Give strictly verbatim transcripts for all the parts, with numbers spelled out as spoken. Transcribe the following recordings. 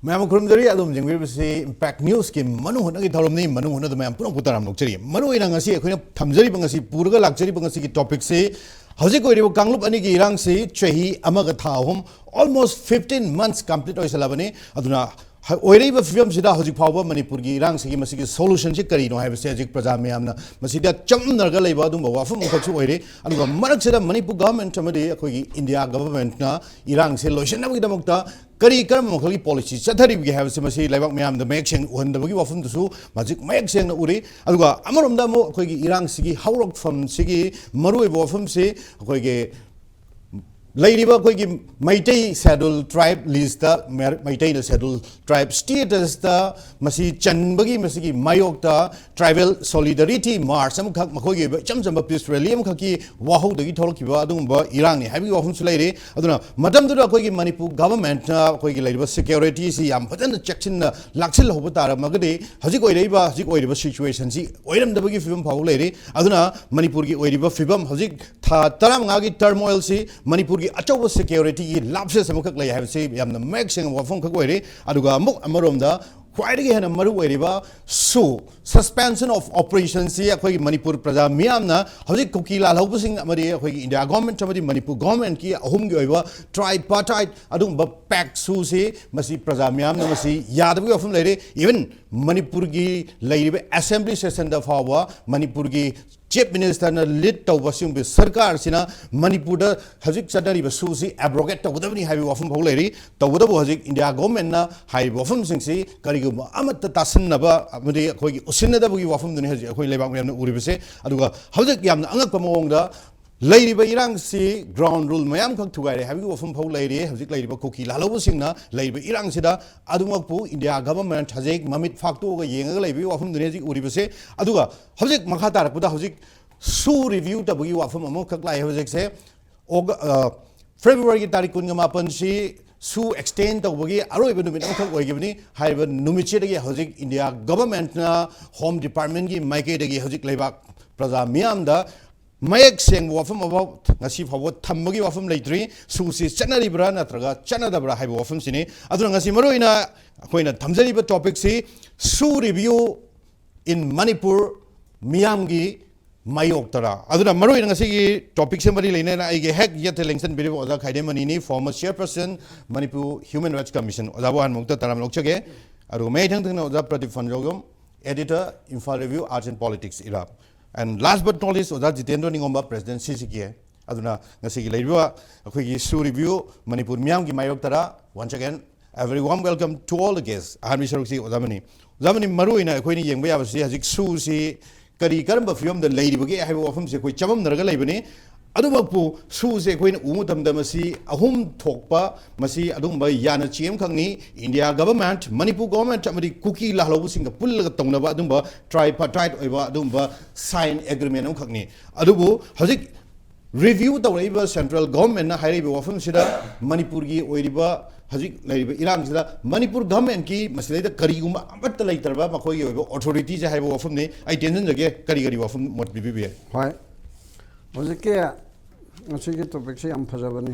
ꯃꯌꯥꯝ ꯈꯨꯔꯨꯝꯖꯔꯤ꯫ ꯑꯗꯨꯝ ꯌꯦꯡꯕꯤꯔꯤꯕꯁꯤ Impact Newsꯀꯤ ꯃꯅꯨꯡ ꯍꯨꯠꯅꯒꯤ ꯊꯧꯔꯝꯅꯤ꯫ ꯃꯅꯨꯡ ꯍꯨꯠꯅꯗ ꯃꯌꯥꯝ ꯄꯨꯝꯅꯃꯛꯄꯨ ꯇꯔꯥꯝꯅ ꯑꯣꯛꯆꯔꯤ꯫ ꯃꯔꯨ ꯑꯣꯏꯅ ꯉꯁꯤ ꯑꯩꯈꯣꯏꯅ ꯊꯝꯖꯔꯤꯕ, ꯉꯁꯤ ꯄꯨꯔꯒ ꯂꯥꯛꯆꯔꯤꯕ ꯉꯁꯤꯒꯤ topicꯁꯤ ꯍꯧꯖꯤꯛ ꯑꯣꯏꯔꯤꯕ ꯀꯥꯡꯂꯨꯞ ꯑꯅꯤꯒꯤ ꯏꯔꯥꯡꯁꯤ ꯆꯍꯤ ꯑꯃꯒ ꯊꯥ ꯑꯍꯨꯝ, almost fifteen months complete ꯑꯣꯏꯁꯜꯂꯕꯅꯤ꯫ ꯑꯗꯨꯅ ꯍ-, ꯑꯣꯏꯔꯛꯏꯕ ꯐꯤꯕꯝꯁꯤꯗ ꯍꯧꯖꯤꯛ ꯐꯥꯎꯕ ꯃꯅꯤꯄꯨꯔꯒꯤ ꯏꯔꯥꯡꯁꯤꯒꯤ ꯃꯁꯤꯒꯤ solutionꯁꯤ ꯀꯔꯤꯅꯣ ꯍꯥꯏꯕꯁꯤ ꯍꯧꯖꯤꯛ ꯄ꯭ꯔꯖꯥ ꯃꯌꯥꯝꯅ ꯃꯁꯤꯗ ꯆꯃꯝꯅꯔꯒ ꯂꯩꯕ ꯑꯗꯨꯒꯨꯝꯕ ꯋꯥꯐꯝ ꯑꯃꯈꯛꯁꯨ ꯑꯣꯏꯔꯦ꯫ ꯑꯗꯨꯒ ꯃꯔꯛꯁꯤꯗ ꯃꯅꯤꯄꯨꯔ government ꯑꯃꯗꯤ ꯑꯩꯈꯣꯏꯒꯤ India governmentꯅ ꯏꯔꯥꯡꯁꯦ ꯂꯣꯏꯁꯤꯟꯅꯕꯒꯤꯗꯃꯛꯇ ꯀꯔꯤ ꯀꯔꯝꯕ ꯃꯈꯜꯒꯤ policy ꯆꯠꯊꯔꯤꯕꯒꯦ ꯍꯥꯏꯕꯁꯤ ꯃꯁꯤ ꯂꯩꯕꯥꯛ ꯃꯌꯥꯝꯗ ꯃꯌꯦꯛ ꯁꯦꯡꯅ ꯎꯍꯟꯗꯕꯒꯤ ꯋꯥꯐꯝꯗꯨꯁꯨ ꯍꯧꯖꯤꯛ ꯃꯌꯦꯛ ꯁꯦꯡꯅ ꯎꯔꯤ꯫ ꯑꯗꯨꯒ ꯑꯃꯔꯣꯝꯗ ꯑꯃꯨꯛ ꯑꯩꯈꯣꯏꯒꯤ ꯏꯔꯥꯡꯁꯤꯒꯤ ꯍꯧꯔꯛꯐꯝꯁꯤꯒꯤ ꯃꯔꯨꯑꯣꯏꯕ ꯋꯥꯐꯝꯁꯤ ꯑꯩꯈꯣꯏꯒꯤ ꯂꯩꯔꯤꯕ ꯑꯩꯈꯣꯏꯒꯤ ꯃꯩꯇꯩ schedule tribe listꯇ ꯃꯦ-, ꯃꯩꯇꯩꯅ schedule tribe statusꯇ ꯃꯁꯤ ꯆꯟꯕꯒꯤ ꯃꯁꯤꯒꯤ ꯃꯥꯌꯣꯛꯇ tribal solidarity march ꯑꯃꯈꯛ, ꯃꯈꯣꯏꯒꯤ ꯑꯣꯏꯕ ꯏꯆꯝ ꯆꯝꯕ peace rally ꯑꯃꯈꯛꯀꯤ ꯋꯥꯍꯧꯗꯒꯤ ꯊꯣꯛꯂꯛꯈꯤꯕ ꯑꯗꯨꯒꯨꯝꯕ ꯏꯔꯥꯡꯅꯤ ꯍꯥꯏꯕꯒꯤ ꯋꯥꯐꯝꯁꯨ ꯂꯩꯔꯤ꯫ ꯑꯗꯨꯅ ꯃꯇꯝꯗꯨꯗ ꯑꯩꯈꯣꯏꯒꯤ ꯃꯅꯤꯄꯨꯔ governmentꯅ ꯑꯩꯈꯣꯏꯒꯤ ꯂꯩꯔꯤꯕ securityꯁꯤ ꯌꯥꯝ ꯐꯖꯅ ꯆꯦꯛꯁꯤꯟꯅ ꯂꯥꯛꯁꯤꯜꯍꯧꯕ ꯇꯥꯔꯝꯃꯒꯗꯤ ꯍꯧꯖꯤꯛ ꯑꯣꯏꯔꯛꯏꯕ, ꯍꯧꯖꯤꯛ ꯑꯣꯏꯔꯤꯕ situationꯁꯤ ꯑꯣꯏꯔꯝꯗꯕꯒꯤ ꯐꯤꯕꯝ ꯐꯥꯎꯕ ꯂꯩꯔꯤ꯫ ꯑꯗꯨꯅ ꯃꯅꯤꯄꯨꯔꯒꯤ ꯑꯣꯏꯔꯤꯕ ꯐꯤꯕꯝ ꯍꯧꯖꯤꯛ ꯊꯥ ꯇꯔꯥꯃꯉꯥꯒꯤ turmoilꯁꯤ ꯃꯅꯤꯄꯨꯔꯒꯤ ꯑꯆꯧꯕ securityꯒꯤ lapses ꯑꯃꯈꯛ ꯂꯩ ꯍꯥꯏꯕꯁꯤ ꯌꯥꯝꯅ ꯃꯌꯦꯛ ꯁꯦꯡꯕ ꯋꯥꯐꯝ ꯈꯛ ꯑꯣꯏꯔꯦ꯫ ꯑꯗꯨꯒ ꯑꯃꯨꯛ ꯑꯃꯔꯣꯝꯗ ꯈ꯭ꯋꯥꯏꯗꯒꯤ ꯍꯦꯟꯅ ꯃꯔꯨ ꯑꯣꯏꯔꯤꯕ SoO, suspension of operationꯁꯤ ꯑꯩꯈꯣꯏꯒꯤ ꯃꯅꯤꯄꯨꯔ ꯄ꯭ꯔꯖꯥ ꯃꯤꯌꯥꯝꯅ ꯍꯧꯖꯤꯛ ꯀꯨꯀꯤ ꯂꯥꯜꯍꯧꯕꯁꯤꯡ ꯑꯃꯗꯤ ꯑꯩꯈꯣꯏꯒꯤ India government ꯑꯃꯗꯤ ꯃꯅꯤꯄꯨꯔ governmentꯀꯤ ꯑꯍꯨꯝꯒꯤ ꯑꯣꯏꯕ tripartite ꯑꯗꯨꯒꯨꯝꯕ pact SoOꯁꯤ ꯃꯁꯤ ꯄ꯭ꯔꯖꯥ ꯃꯤꯌꯥꯝꯅ ꯃꯁꯤ ꯌꯥꯗꯕꯒꯤ ꯋꯥꯐꯝ ꯂꯩꯔꯦ꯫ Even ꯃꯅꯤꯄꯨꯔꯒꯤ ꯂꯩꯔꯤꯕ assembly sessionꯗ ꯐꯥꯎꯕ ꯃꯅꯤꯄꯨꯔꯒꯤ chief ministerꯅ lead ꯇꯧꯕ ꯁꯤꯒꯨꯝꯕ ꯁꯔꯀꯥꯔꯁꯤꯅ ꯃꯅꯤꯄꯨꯔꯗ ꯍꯧꯖꯤꯛ ꯆꯠꯅꯔꯤꯕ SoOꯁꯤ abrogate ꯇꯧꯒꯗꯕꯅꯤ ꯍꯥꯏꯕꯒꯤ ꯋꯥꯐꯝ ꯐꯥꯎ ꯂꯩꯔꯤ꯫ ꯇꯧꯕꯇꯕꯨ ꯍꯧꯖꯤꯛ India governmentꯅ ꯍꯥꯏꯔꯤꯕ ꯋꯥꯐꯝꯁꯤꯡꯁꯤ ꯀꯔꯤꯒꯨꯝꯕ ꯑꯃꯠꯇ ꯇꯥꯁꯤꯟꯅꯕ ꯑꯃꯗꯤ ꯑꯩꯈꯣꯏꯒꯤ ꯎꯁꯤꯟꯅꯗꯕꯒꯤ ꯋꯥꯐꯝꯗꯨꯅꯤ ꯍꯧꯖꯤꯛ ꯑꯩꯈꯣꯏ ꯂꯩꯕꯥꯛ ꯃꯌꯥꯝꯅ ꯎꯔꯤꯕꯁꯦ꯫ ꯑꯗꯨꯒ ꯍꯧꯖꯤꯛ ꯌꯥꯝꯅ ꯑꯉꯛꯄ ꯃꯑꯣꯡꯗ ꯂꯩꯔꯤꯕ ꯏꯔꯥꯡꯁꯤ ground rule ꯃꯌꯥꯝꯈꯛ ꯊꯨꯒꯥꯏꯔꯦ ꯍꯥꯏꯕꯒꯤ ꯋꯥꯐꯝ ꯐꯥꯎ ꯂꯩꯔꯤ꯫ ꯍꯧꯖꯤꯛ ꯂꯩꯔꯤꯕ ꯀꯨꯀꯤ ꯂꯥꯜꯍꯧꯕꯁꯤꯡꯅ ꯂꯩꯔꯤꯕ ꯏꯔꯥꯡꯁꯤꯗ ꯑꯗꯨꯃꯛꯄꯨ India government ꯍꯧꯖꯤꯛ ꯃꯃꯤꯠ ꯐꯥꯛꯇꯣꯛꯑꯒ ꯌꯦꯡꯉꯒ ꯂꯩꯕꯒꯤ ꯋꯥꯐꯝꯗꯨꯅꯤ ꯍꯧꯖꯤꯛ ꯎꯔꯤꯕꯁꯦ꯫ ꯑꯗꯨꯒ ꯍꯧꯖꯤꯛ ꯃꯈꯥ ꯇꯥꯔꯛꯄꯗ ꯍꯧꯖꯤꯛ SoO review ꯇꯧꯕꯒꯤ ꯋꯥꯐꯝ ꯑꯃꯈꯛ ꯂꯥꯛꯑꯦ ꯍꯧꯖꯤꯛꯁꯦ꯫ ꯑꯣꯒ-, ꯑ, Februaryꯒꯤ ꯇꯥꯔꯤꯛ ꯀꯨꯟꯒ ꯃꯥꯄꯟꯁꯤ SoO extend ꯇꯧꯕꯒꯤ ꯑꯔꯣꯏꯕ ꯅꯨꯃꯤꯠ ꯑꯃꯈꯛ ꯑꯣꯏꯈꯤꯕꯅꯤ꯫ ꯍꯥꯏꯔꯤꯕ ꯅꯨꯃꯤꯠꯁꯤꯗꯒꯤ ꯍꯧꯖꯤꯛ India governmentꯅ Home Departmentꯀꯤ ꯃꯥꯏꯀꯩꯗꯒꯤ ꯍꯧꯖꯤꯛ ꯂꯩꯕꯥꯛ ꯄ꯭ꯔꯖꯥ ꯃꯤꯌꯥꯝꯗ ꯃꯌꯦꯛ ꯁꯦꯡꯕ ꯋꯥꯐꯝ ꯑꯃ ꯉꯁꯤ ꯐꯥꯎꯕ ꯊꯝꯕꯒꯤ ꯋꯥꯐꯝ ꯂꯩꯇ꯭ꯔꯤ꯫ ꯁꯨꯁꯤ ꯆꯠꯅꯔꯤꯕ꯭ꯔꯥ ꯅꯠꯇ꯭ꯔꯒ ꯆꯠꯅꯗꯕ꯭ꯔꯥ ꯍꯥꯏꯕ ꯋꯥꯐꯝꯁꯤꯅꯤ꯫ ꯑꯗꯨꯅ ꯉꯁꯤ ꯃꯔꯨꯑꯣꯏꯅ ꯑꯩꯈꯣꯏꯅ ꯊꯝꯖꯔꯤꯕ ꯇꯣꯄꯤꯛꯁꯤ ꯁꯨ ꯔꯤꯚ꯭ꯌꯨ ꯏꯟ ꯃꯅꯤꯄꯨꯔ ꯃꯤꯌꯥꯝꯒꯤ ꯃꯥꯌꯣꯛꯇꯔꯥ꯫ ꯑꯗꯨꯅ ꯃꯔꯨꯑꯣꯏꯅ ꯉꯁꯤꯒꯤ ꯇꯣꯄꯤꯛꯁꯦ ꯃꯔꯤ ꯂꯩꯅꯅ ꯑꯩꯒꯤ ꯍꯦꯛ ꯌꯦꯠꯇ ꯂꯦꯡꯁꯟꯕꯤꯔꯤꯕ ꯑꯣꯖꯥ ꯈꯥꯏꯗꯦꯝ ꯃꯅꯤꯅꯤ, former chairperson Manipur Human Rights Commission꯫ ꯑꯣꯖꯥꯕꯨ ꯍꯥꯟꯅꯃꯛꯇ ꯇꯔꯥꯝꯅ ꯑꯣꯛꯆꯒꯦ꯫ ꯑꯗꯨꯒ ꯃꯌꯥꯏ ꯊꯪ ꯊꯪꯅ ꯑꯣꯖꯥ Pradeep ꯐꯟꯖꯣꯒꯝ, editor, Imphal Review, Arts and Politics, ꯏꯔꯥꯞ꯫ And last but not least, ꯑꯣꯖꯥ Jitendra ꯅꯤꯡꯉꯣꯝꯕ, president C C K꯫ ꯑꯗꯨꯅ ꯉꯁꯤꯒꯤ ꯂꯩꯔꯤꯕ ꯑꯩꯈꯣꯏꯒꯤ ꯁꯨ ꯔꯤꯚ꯭ꯌꯨ ꯃꯅꯤꯄꯨꯔ ꯃꯤꯌꯥꯝꯒꯤ ꯃꯥꯌꯣꯛꯇꯔꯥ, once again, a very warm welcome to all the guests꯫ ꯑꯍꯥꯟꯕꯒꯤ ꯁꯔꯨꯛꯁꯤ ꯑꯣꯖꯥ ꯃꯅꯤ꯫ ꯑꯣꯖꯥ ꯃꯅꯤ, ꯃꯔꯨꯑꯣꯏꯅ ꯑꯩꯈꯣꯏꯅ ꯌꯦꯡꯕ ꯌꯥꯕꯁꯤ ꯍꯧꯖꯤꯛ ꯁꯨꯁꯤ ꯀꯔꯤ ꯀꯔꯝꯕ ꯐꯤꯕꯝꯗ ꯂꯩꯔꯤꯕꯒꯦ ꯍꯥꯏꯕ ꯋꯥꯐꯝꯁꯤ ꯑꯩꯈꯣꯏ ꯆꯃꯝꯅꯔꯒ ꯂꯩꯕꯅꯤ꯫ ꯑꯗꯨꯃꯛꯄꯨ ꯁꯨꯁꯦ ꯑꯩꯈꯣꯏꯅ ꯎꯕ ꯃꯇꯝꯗ ꯃꯁꯤ ꯑꯍꯨꯝ ꯊꯣꯛꯄ, ꯃꯁꯤ ꯑꯗꯨꯒꯨꯝꯕ ꯌꯥꯅ ꯆꯦ ꯑꯃꯈꯛꯅꯤ꯫ ꯏꯟꯗꯤꯌꯥ ꯒꯚꯔꯟꯃꯦꯟꯠ, ꯃꯅꯤꯄꯨꯔ ꯒꯚꯔꯟꯃꯦꯟꯠ ꯑꯃꯗꯤ ꯀꯨꯀꯤ ꯂꯥꯜꯍꯧꯕꯁꯤꯡꯒ ꯄꯨꯜꯂꯒ ꯇꯧꯅꯕ ꯑꯗꯨꯝꯕ tripartite ꯑꯣꯏꯕ ꯑꯗꯨꯒꯨꯝꯕ sign agreement ꯑꯃꯈꯛꯅꯤ꯫ ꯑꯗꯨꯕꯨ ꯍꯧꯖꯤꯛ ꯔꯤꯚ꯭ꯌꯨ ꯇꯧꯔꯛꯏꯕ ꯁꯦꯟꯇ꯭ꯔꯦꯜ ꯒꯚꯔꯟꯃꯦꯟꯠꯅ ꯍꯥꯏꯔꯛꯏꯕ ꯋꯥꯐꯝꯁꯤꯗ ꯃꯅꯤꯄꯨꯔꯒꯤ ꯑꯣꯏꯔꯤꯕ ꯍꯧꯖꯤꯛ ꯂꯩꯔꯤꯕ ꯏꯔꯥꯡꯁꯤꯗ ꯃꯅꯤꯄꯨꯔ ꯒꯚꯔꯟꯃꯦꯟꯠꯀꯤ ꯃꯁꯤꯗꯩꯗ ꯀꯔꯤꯒꯨꯝꯕ ꯑꯃꯠꯇ ꯂꯩꯇ꯭ꯔꯕ ꯃꯈꯣꯏꯒꯤ ꯑꯣꯏꯕ ꯑꯣꯊꯣꯔꯤꯇꯤꯁꯦ ꯍꯥꯏꯕ ꯋꯥꯐꯝꯅꯤ꯫ ꯑꯩ ꯇꯦꯟꯁꯤꯟꯖꯒꯦ, ꯀꯔꯤ ꯀꯔꯤ ꯋꯥꯐꯝ ꯃꯣꯠ ꯄꯤꯕꯤꯕ ꯌꯥꯏ? ꯍꯣꯏ, ꯍꯧꯖꯤꯛꯀꯤ ꯉꯁꯤꯒꯤ ꯇꯣꯄꯤꯛꯁꯤ ꯌꯥꯝ ꯐꯖꯕꯅꯤ꯫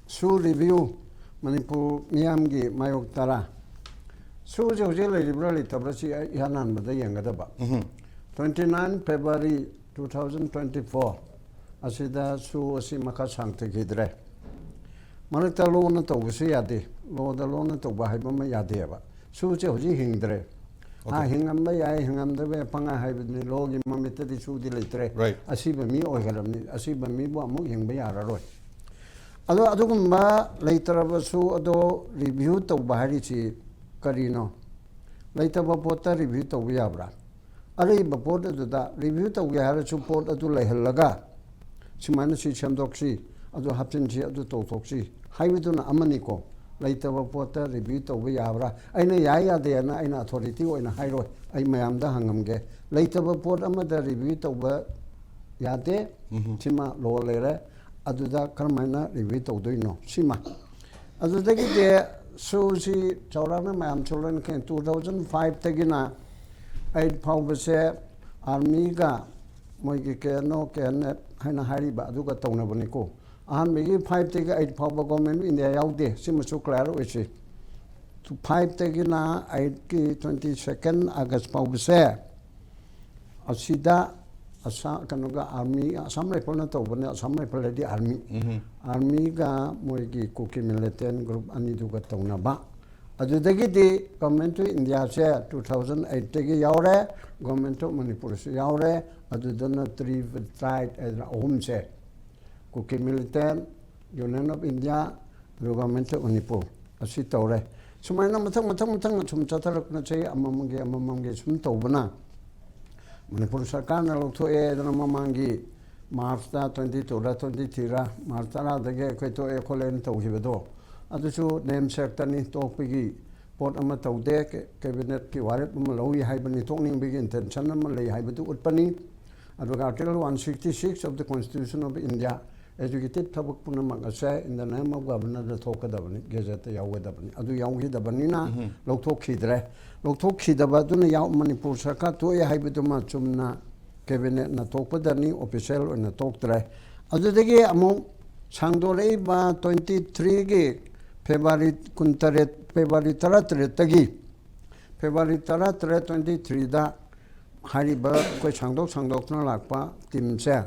ꯁꯨ ꯔꯤꯚ꯭ꯌꯨ ꯃꯅꯤꯄꯨꯔ ꯃꯤꯌꯥꯝꯒꯤ ꯃꯥꯌꯣꯛ ꯇꯔꯥ꯫ ꯁꯨꯁꯦ ꯍꯧꯖꯤꯛ ꯂꯩꯔꯤꯕ꯭ꯔꯥ ꯂꯩꯇꯕ꯭ꯔꯥ ꯁꯤ ꯑꯩ ꯏꯍꯥꯟ ꯍꯥꯟꯕꯗ ꯌꯦꯡꯒꯗꯕ꯫ Twenty nine February two thousand twenty four ꯑꯁꯤꯗ ꯁꯨ ꯑꯁꯤ ꯃꯈꯥ ꯁꯥꯡꯊꯈꯤꯗ꯭ꯔꯦ꯫ ꯃꯔꯛꯇ ꯂꯣꯅ ꯇꯧꯕꯁꯨ ꯌꯥꯗꯦ, ꯂꯣꯗ ꯂꯣꯅ ꯇꯧꯕ ꯍꯥꯏꯕ ꯑꯃ ꯌꯥꯗꯦꯕ꯫ ꯁꯨꯁꯦ ꯍꯧꯖꯤꯛ ꯍꯤꯡꯗ꯭ꯔꯦ꯫ ꯍꯥ, Okay. ꯍꯤꯡꯉꯝꯕ ꯌꯥꯏ, ꯍꯤꯡꯉꯝꯗꯕ ꯌꯥꯏ, ꯄꯪꯍꯥꯏ ꯍꯥꯏꯕꯗꯨꯅꯤ꯫ ꯂꯣꯒꯤ ꯃꯃꯤꯠꯇꯗꯤ ꯁꯨꯗꯤ ꯂꯩꯇ꯭ꯔꯦ꯫ Right. ꯑꯁꯤꯕ ꯃꯤ ꯑꯣꯏꯈ꯭ꯔꯕꯅꯤ, ꯑꯁꯤꯕ ꯃꯤꯕꯨ ꯑꯃꯨꯛ ꯍꯤꯡꯕ ꯌꯥꯔꯔꯣꯏ꯫ ꯑꯗꯣ ꯑꯗꯨꯒꯨꯝꯕ ꯂꯩꯇ꯭ꯔꯕꯁꯨ ꯑꯗꯣ ꯔꯤꯚ꯭ꯌꯨ ꯇꯧꯕ ꯍꯥꯏꯔꯤꯁꯤ ꯀꯔꯤꯅꯣ? ꯂꯩꯇꯕ ꯄꯣꯠꯇ ꯔꯤꯚ꯭ꯌꯨ ꯇꯧꯕ ꯌꯥꯕ꯭ꯔꯥ? ꯑꯔꯩꯕ ꯄꯣꯠ ꯑꯗꯨꯗ ꯔꯤꯚ꯭ꯌꯨ ꯇꯧꯒꯦ ꯍꯥꯏꯔꯁꯨ ꯄꯣꯠ ꯑꯗꯨ ꯂꯩꯍꯜꯂꯒ ꯁꯨꯃꯥꯏꯅ ꯁꯤ ꯁꯦꯝꯗꯣꯛꯁꯤ, ꯑꯗꯨ ꯍꯥꯞꯆꯤꯟꯁꯤ, ꯑꯗꯨ ꯇꯧꯊꯣꯛꯁꯤ ꯍꯥꯏꯕꯗꯨꯅ ꯑꯃꯅꯤꯀꯣ꯫ ꯂꯩꯇꯕ ꯄꯣꯠꯇ ꯔꯤꯚ꯭ꯌꯨ ꯇꯧꯕ ꯌꯥꯕ꯭ꯔꯥ? ꯑꯩꯅ ꯌꯥꯏ ꯌꯥꯗꯦ ꯍꯥꯏꯅ ꯑꯩꯅ ꯑꯣꯊꯣꯔꯤꯇꯤ ꯑꯣꯏꯅ ꯍꯥꯏꯔꯣꯏ, ꯑꯩ ꯃꯌꯥꯝꯗ ꯍꯪꯉꯝꯒꯦ꯫ ꯂꯩꯇꯕ ꯄꯣꯠ ꯑꯃꯗ ꯔꯤꯚ꯭ꯌꯨ ꯇꯧꯕ ꯌꯥꯗꯦ꯫ ꯎꯝꯍꯨꯝ꯫ ꯁꯤꯃ ꯂꯣ ꯂꯩꯔꯦ꯫ ꯑꯗꯨꯗ ꯀꯔꯝꯍꯥꯏꯅ ꯔꯤꯚ꯭ꯌꯨ ꯇꯧꯗꯣꯏꯅꯣ? ꯁꯤꯃ꯫ ꯑꯗꯨꯗꯒꯤꯗꯤ ꯁꯨꯁꯤ ꯆꯥꯎꯔꯥꯛꯅ ꯃꯌꯥꯝꯁꯨ ꯂꯣꯏꯅ ꯈꯪꯉꯦ꯫ Two thousand five ꯇꯒꯤꯅ eight ꯐꯥꯎꯕꯁꯦ ꯑꯥꯔꯃꯤꯒ ꯃꯣꯏꯒꯤ ꯀꯦ N O, K and F ꯍꯥꯏꯅ ꯍꯥꯏꯔꯤꯕ ꯑꯗꯨꯒ ꯇꯧꯅꯕꯅꯤꯀꯣ꯫ ꯑꯍꯥꯟꯕꯒꯤ ꯐꯥꯏꯚꯇꯒꯤ ꯑꯩꯠ ꯐꯥꯎꯕ ꯒꯣꯔꯃꯦꯟ ꯑꯣꯐ ꯏꯟꯗꯤꯌꯥ ꯌꯥꯎꯗꯦ, ꯁꯤꯃꯁꯨ ꯀ꯭ꯂꯤꯌꯥꯔ ꯑꯣꯏꯁꯤ꯫ ꯐꯥꯏꯚꯇꯒꯤꯅ ꯑꯩꯠꯀꯤ ꯇ꯭ꯋꯦꯟꯇꯤ ꯁꯦꯀꯦꯟ ꯑꯥꯒꯁ ꯐꯥꯎꯕꯁꯦ ꯑꯁꯤꯗ ꯑꯁꯥ ꯀꯩꯅꯣꯒ ꯑꯥꯔꯃꯤ, ꯑꯁꯥꯝ ꯔꯥꯏꯐꯜꯅ ꯇꯧꯕꯅꯦ, ꯑꯁꯥꯝ ꯔꯥꯏꯐꯜ ꯍꯥꯏꯗꯤ ꯑꯥꯔꯃꯤ, ꯑꯥꯔꯃꯤꯒ ꯃꯣꯏꯒꯤ ꯀꯨꯀꯤ ꯃꯤꯂꯤꯇꯦꯟ ꯒ꯭ꯔꯨꯞ ꯑꯅꯤꯗꯨꯒ ꯇꯧꯅꯕ꯫ ꯑꯗꯨꯗꯒꯤꯗꯤ ꯒꯣꯔꯃꯦꯟ ꯑꯣꯐ ꯏꯟꯗꯤꯌꯥꯁꯦ ꯇꯨ ꯊꯥꯎꯖꯟ ꯑꯩꯠꯇꯒꯤ ꯌꯥꯎꯔꯦ, ꯒꯣꯔꯃꯦꯟ ꯑꯣꯐ ꯃꯅꯤꯄꯨꯔꯁꯨ ꯌꯥꯎꯔꯦ꯫ ꯑꯗꯨꯗꯅ ꯇ꯭ꯔꯤ ꯇ꯭ꯔꯥꯏꯠ ꯍꯥꯏꯗꯅ ꯑꯍꯨꯝꯁꯦ, ꯀꯨꯀꯤ ꯃꯤꯂꯤꯇꯦꯟ, ꯌꯨꯅꯤꯌꯟ ꯑꯣꯐ ꯏꯟꯗꯤꯌꯥ, ꯑꯗꯨꯒ ꯒꯣꯔꯃꯦꯟ ꯑꯣꯐ ꯃꯅꯤꯄꯨꯔ ꯑꯁꯤ ꯇꯧꯔꯦ꯫ ꯁꯨꯃꯥꯏꯅ ꯃꯊꯪ ꯃꯊꯪ ꯃꯊꯪ ꯁꯨꯝ ꯆꯠꯊꯔꯛꯄꯅ ꯆꯍꯤ ꯑꯃꯃꯝꯒꯤ ꯑꯃꯃꯝꯒꯤ ꯁꯨꯝ ꯇꯧꯕꯅ ꯃꯅꯤꯄꯨꯔ ꯁꯔꯀꯥꯔꯅ ꯂꯧꯊꯣꯛꯑꯦ ꯍꯥꯏꯗꯅ ꯃꯃꯥꯡꯒꯤ ꯃꯥꯔꯆꯇ, ꯇ꯭ꯋꯦꯟꯇꯤ ꯇꯨꯔ ꯇ꯭ꯋꯦꯟꯇꯤ ꯊ꯭ꯔꯤꯔ, ꯃꯥꯔꯆ ꯇꯔꯥꯗꯒꯤ ꯑꯩꯈꯣꯏ ꯇꯣꯛꯑꯦ ꯈꯣꯠꯂꯦꯅ ꯇꯧꯈꯤꯕꯗꯣ, ꯑꯗꯨꯁꯨ ꯅꯦꯝꯁꯦꯛꯇꯅꯤ, ꯇꯣꯛꯄꯒꯤ ꯄꯣꯠ ꯑꯃ ꯇꯧꯗꯦ꯫ ꯀꯦ-, ꯀꯦꯕꯤꯅꯦꯠꯀꯤ ꯋꯥꯔꯦꯞ ꯑꯃ ꯂꯧꯏ ꯍꯥꯏꯕꯅꯤ, ꯊꯣꯛꯅꯤꯡꯕꯒꯤ ꯏꯟꯇꯦꯟꯁꯟ ꯑꯃ ꯂꯩ ꯍꯥꯏꯕꯗꯨ ꯎꯠꯄꯅꯤ꯫ ꯑꯗꯨꯒ Article one sixty six of the Constitution of India, educative ꯊꯕꯛ ꯄꯨꯝꯅꯃꯛ ꯑꯁꯦ in the name of Governor ꯗ ꯊꯣꯛꯀꯗꯕꯅꯤ, ꯒꯦꯖꯦꯠꯇ ꯌꯥꯎꯒꯗꯕꯅꯤ꯫ ꯑꯗꯨ ꯌꯥꯎꯈꯤꯗꯕꯅꯤꯅ ꯂꯧꯊꯣꯛꯈꯤꯗ꯭ꯔꯦ꯫ ꯂꯧꯊꯣꯛꯈꯤꯗꯕ ꯑꯗꯨꯅ ꯌꯥꯎ-, ꯃꯅꯤꯄꯨꯔ ꯁꯔꯀꯥꯔ ꯇꯣꯛꯑꯦ ꯍꯥꯏꯕꯗꯨꯃ ꯆꯨꯝꯅ ꯀꯦꯕꯤꯅꯦꯠꯅ ꯇꯣꯛꯄꯗꯅꯤ, ꯑꯣꯐꯤꯁꯦꯜ ꯑꯣꯏꯅ ꯇꯣꯛꯇ꯭ꯔꯦ꯫ ꯑꯗꯨꯗꯒꯤ ꯑꯃꯨꯛ ꯁꯥꯡꯗꯣꯔꯛꯏꯕ ꯇ꯭ꯋꯦꯟꯇꯤ ꯊ꯭ꯔꯤꯒꯤ ꯐꯦꯕ꯭ꯔꯨꯋꯥꯔꯤ ꯀꯨꯟꯇꯔꯦꯠ, ꯐꯦꯕ꯭ꯔꯨꯋꯥꯔꯤ ꯇꯔꯥꯇꯔꯦꯠꯇꯒꯤ, ꯐꯦꯕ꯭ꯔꯨꯋꯥꯔꯤ ꯇꯔꯥꯇꯔꯦꯠ, ꯇ꯭ꯋꯦꯟꯇꯤ ꯊ꯭ꯔꯤꯗ ꯍꯥꯏꯔꯤꯕ ꯑꯩꯈꯣꯏ ꯁꯥꯡꯗꯣꯛ ꯁꯥꯡꯗꯣꯛꯇꯨꯅ ꯂꯥꯛꯄ ꯇꯤꯝꯁꯦ,